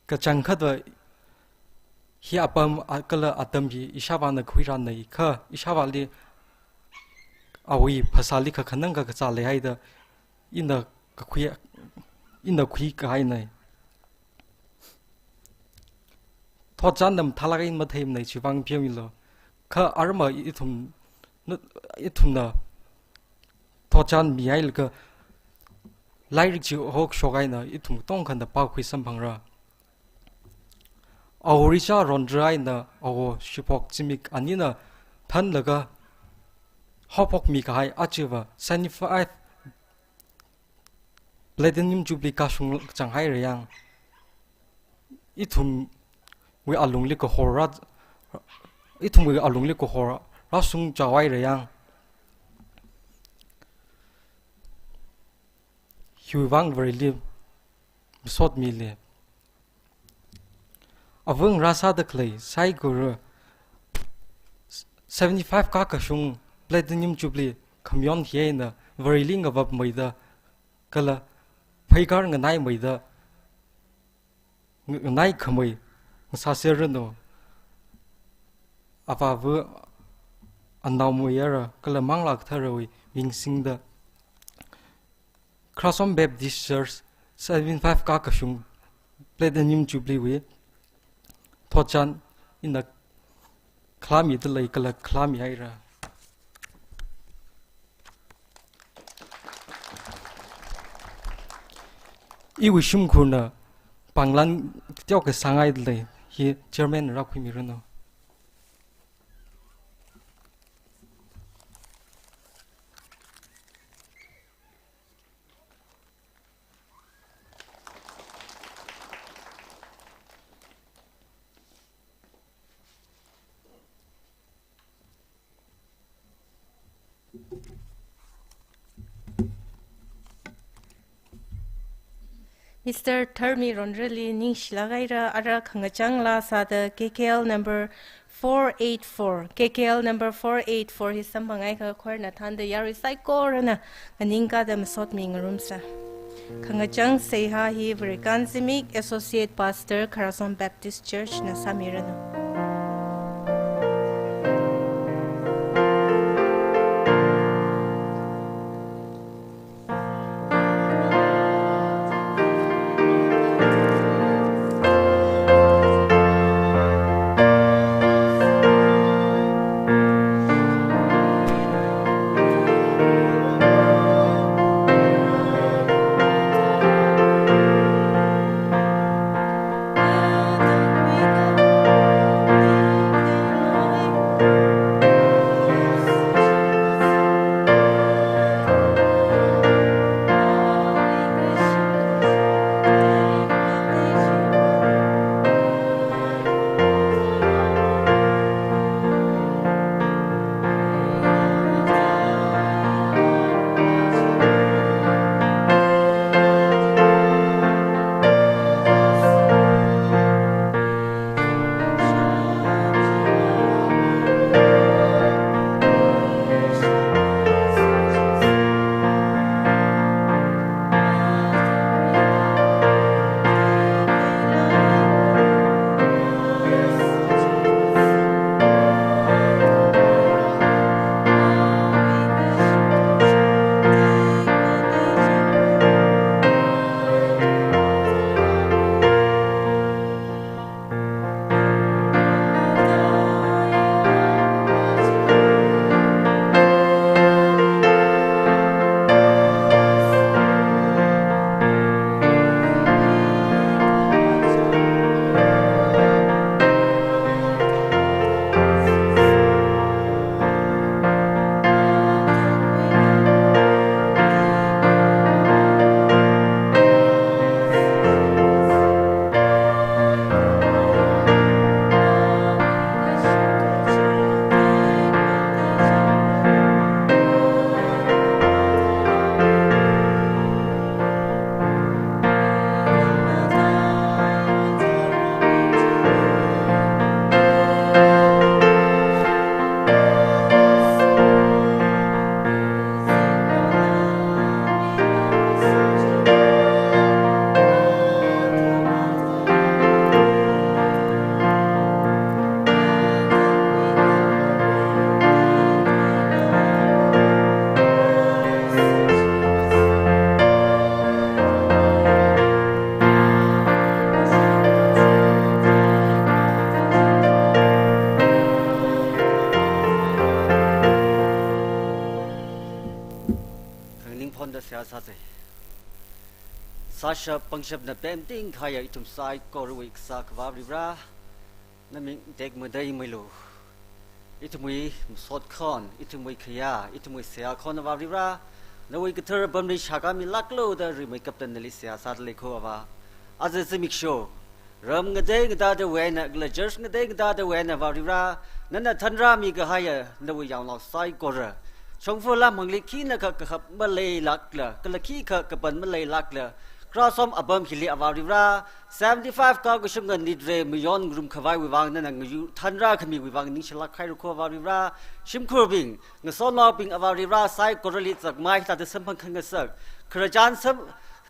Kachangkhatva hi apam a-, kala atam hi ishāvāna khuirānei kha, ishāvāli awui phasāli kakhanang kakazā leihaida ina kakhui, ina khuikahainei. Thotchan nam thalak in matheimanei, chivang pheomilu. Kha arma ithum, ithumna thotchan mihailaga lairik chi hokshokahaina, ithum tongkhana pākhui samphangra. Awori cha Ronra eina awo Shiphok Zimik anina thanlaga haophokmi kahai achiva seventy-five Platinum Jubilee kashung changhaira yang, ithumwui alungli kahor rā, ithumwui alungli kahor rāshung chaohaira yang, hiwui vang Vareli masot mili. Ava ngarā sāda khalei saikora seventy-five kākashung Platinum Jubilee khamayon hi eina Vareli ngavapmeida kala pheikar nganaimeida, ng-, nganaikhamei ngasāserranu. Avāva, Anaomayara kala Manglā Katharawui ming singda Khrasom Baptist Church seventy-five kākashung Platinum Jubilee wui thotchan ina khalāmidalei kala khalāmihaira. Iwui shimkhurna pānglan teokha sāngaidalei, hi chairman rākhuimiranu. Mister Tharmi Ronrali ningshilāk haira. Ara khangachang laa sāda K K L number four eight four, K K L number four eight four hi samphangakha choir na thānda yarui saikorana nganingkāda masotmi ngarumsa. Khangachang seihā hi Varikan Zimik, Associate Pastor, Kharasom Baptist Church na sāmiranu. Khangning phonda seihā sāsa. Sāshap pangshapna pemting kahaiya ithum saikorawui Kasā Akhava Varivara, naming tekmateimeilu. Ithumwui masot khon, ithumwui khayā, ithumwui seihā khon Avā Varivara, nawui kathara apamli shākāmilāklu da rimeikapta nali seihā sāda leikho Avā. Aja zimiksho, ram ngatei ngateidawui eina, kala church ngatei ngateidawui eina Avā Varivara, nana thanrāmi kahaiya nawui yaonao saikora shongfa lāmangli khinakha kahap maleilākla, kala khikha kapan maleilākla, Kharasom apam hili Avā Varivara, seventy-five kao kashunga nitrei mayon ngarumkhavaiwui vang nana ngayur thanrākhamiwui vang ningshilāk haira kho Avā Varivara, shimkhurbing, ngasotnaobing Avā Varivara, saikorali zakmai thāda samphang khangasak, khararchan sam,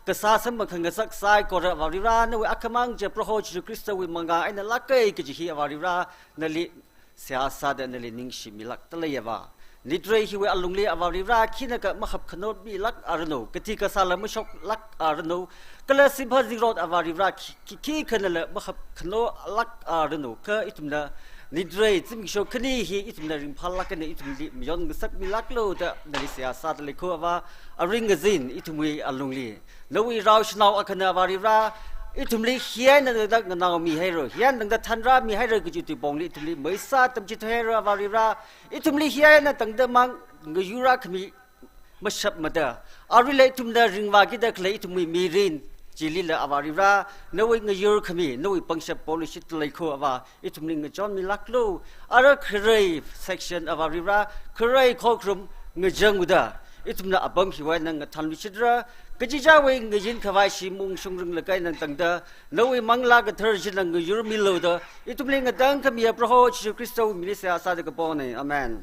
kasā samphang khangasak saikora Avā Varivara, nawui akhamang chi Proho Jesu Khristawui mangā eina lāka kaji hi Avā Varivara, nali seihā sāda nali ningshimilākda leiya Avā. Nitrei hiwui alungli Avā Varivara khinakha mahapkhano milākaranu, kathi kasāla mashoklākaranu, kala sipha zingrot Avā Varivara khi, khi, khikhanala mahapkhanolākaranu, kha ithumna nitrei zimiksho khani hi ithumna ringphālākana ithumli mayon ngasakmilāklu da nali seihā sāda leikho Avā, aring azin ithumwui alungli. Nawui rao shanao akhana Avā Varivara, ithumli hi eina tangda nganaomi haira, hi eina tangda thanrāmi haira kaji tuipongli ithumli maisa tamchithei haira Avā Varivara, ithumli hi eina tangda mang ngayurrākhami mashapmada, aruila ithumna ringvākida khalei ithumwui mirin chilila Avā Varivara, nawui ngayurkhami, nawui pangshap polushitda leikho Avā, ithumli ngachonmilāklu. Ara kharei section Avā Varivara, kharei khokharum ngachang uda, Ithumna apam hiwui eina ngathanluishitra, kachichāwui ngayin khavai shim ungshung ringlaga eina tangda, nawui Manglā Kathara china ngayurmilu da, ithumli ngatangkhamiya Proho Jishu Khristawui mingli seihā sāda kapona. Amen.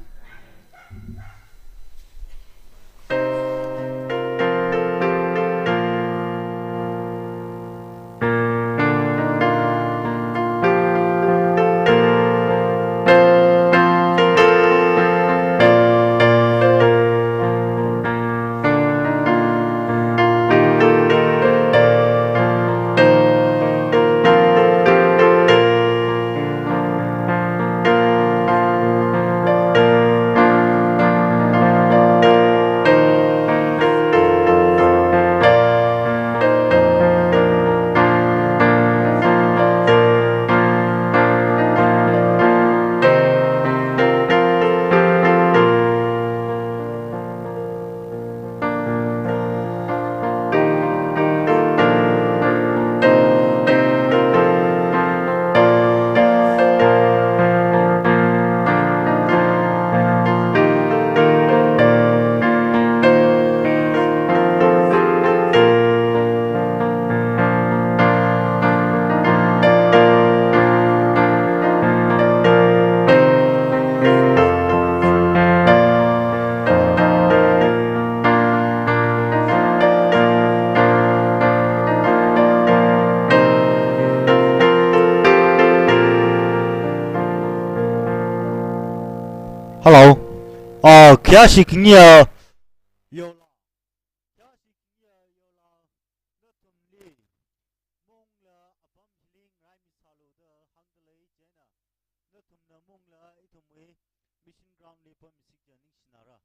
Hello. Ah, khayāshi khani, ah, yola. Khayāshi khani, ah, yola. Nathumli mungla apam hili ngaraimi sālu da hāngda lei chieina. Nathumna mungla ithumwui mission ground li pammi sik ja ningshinara.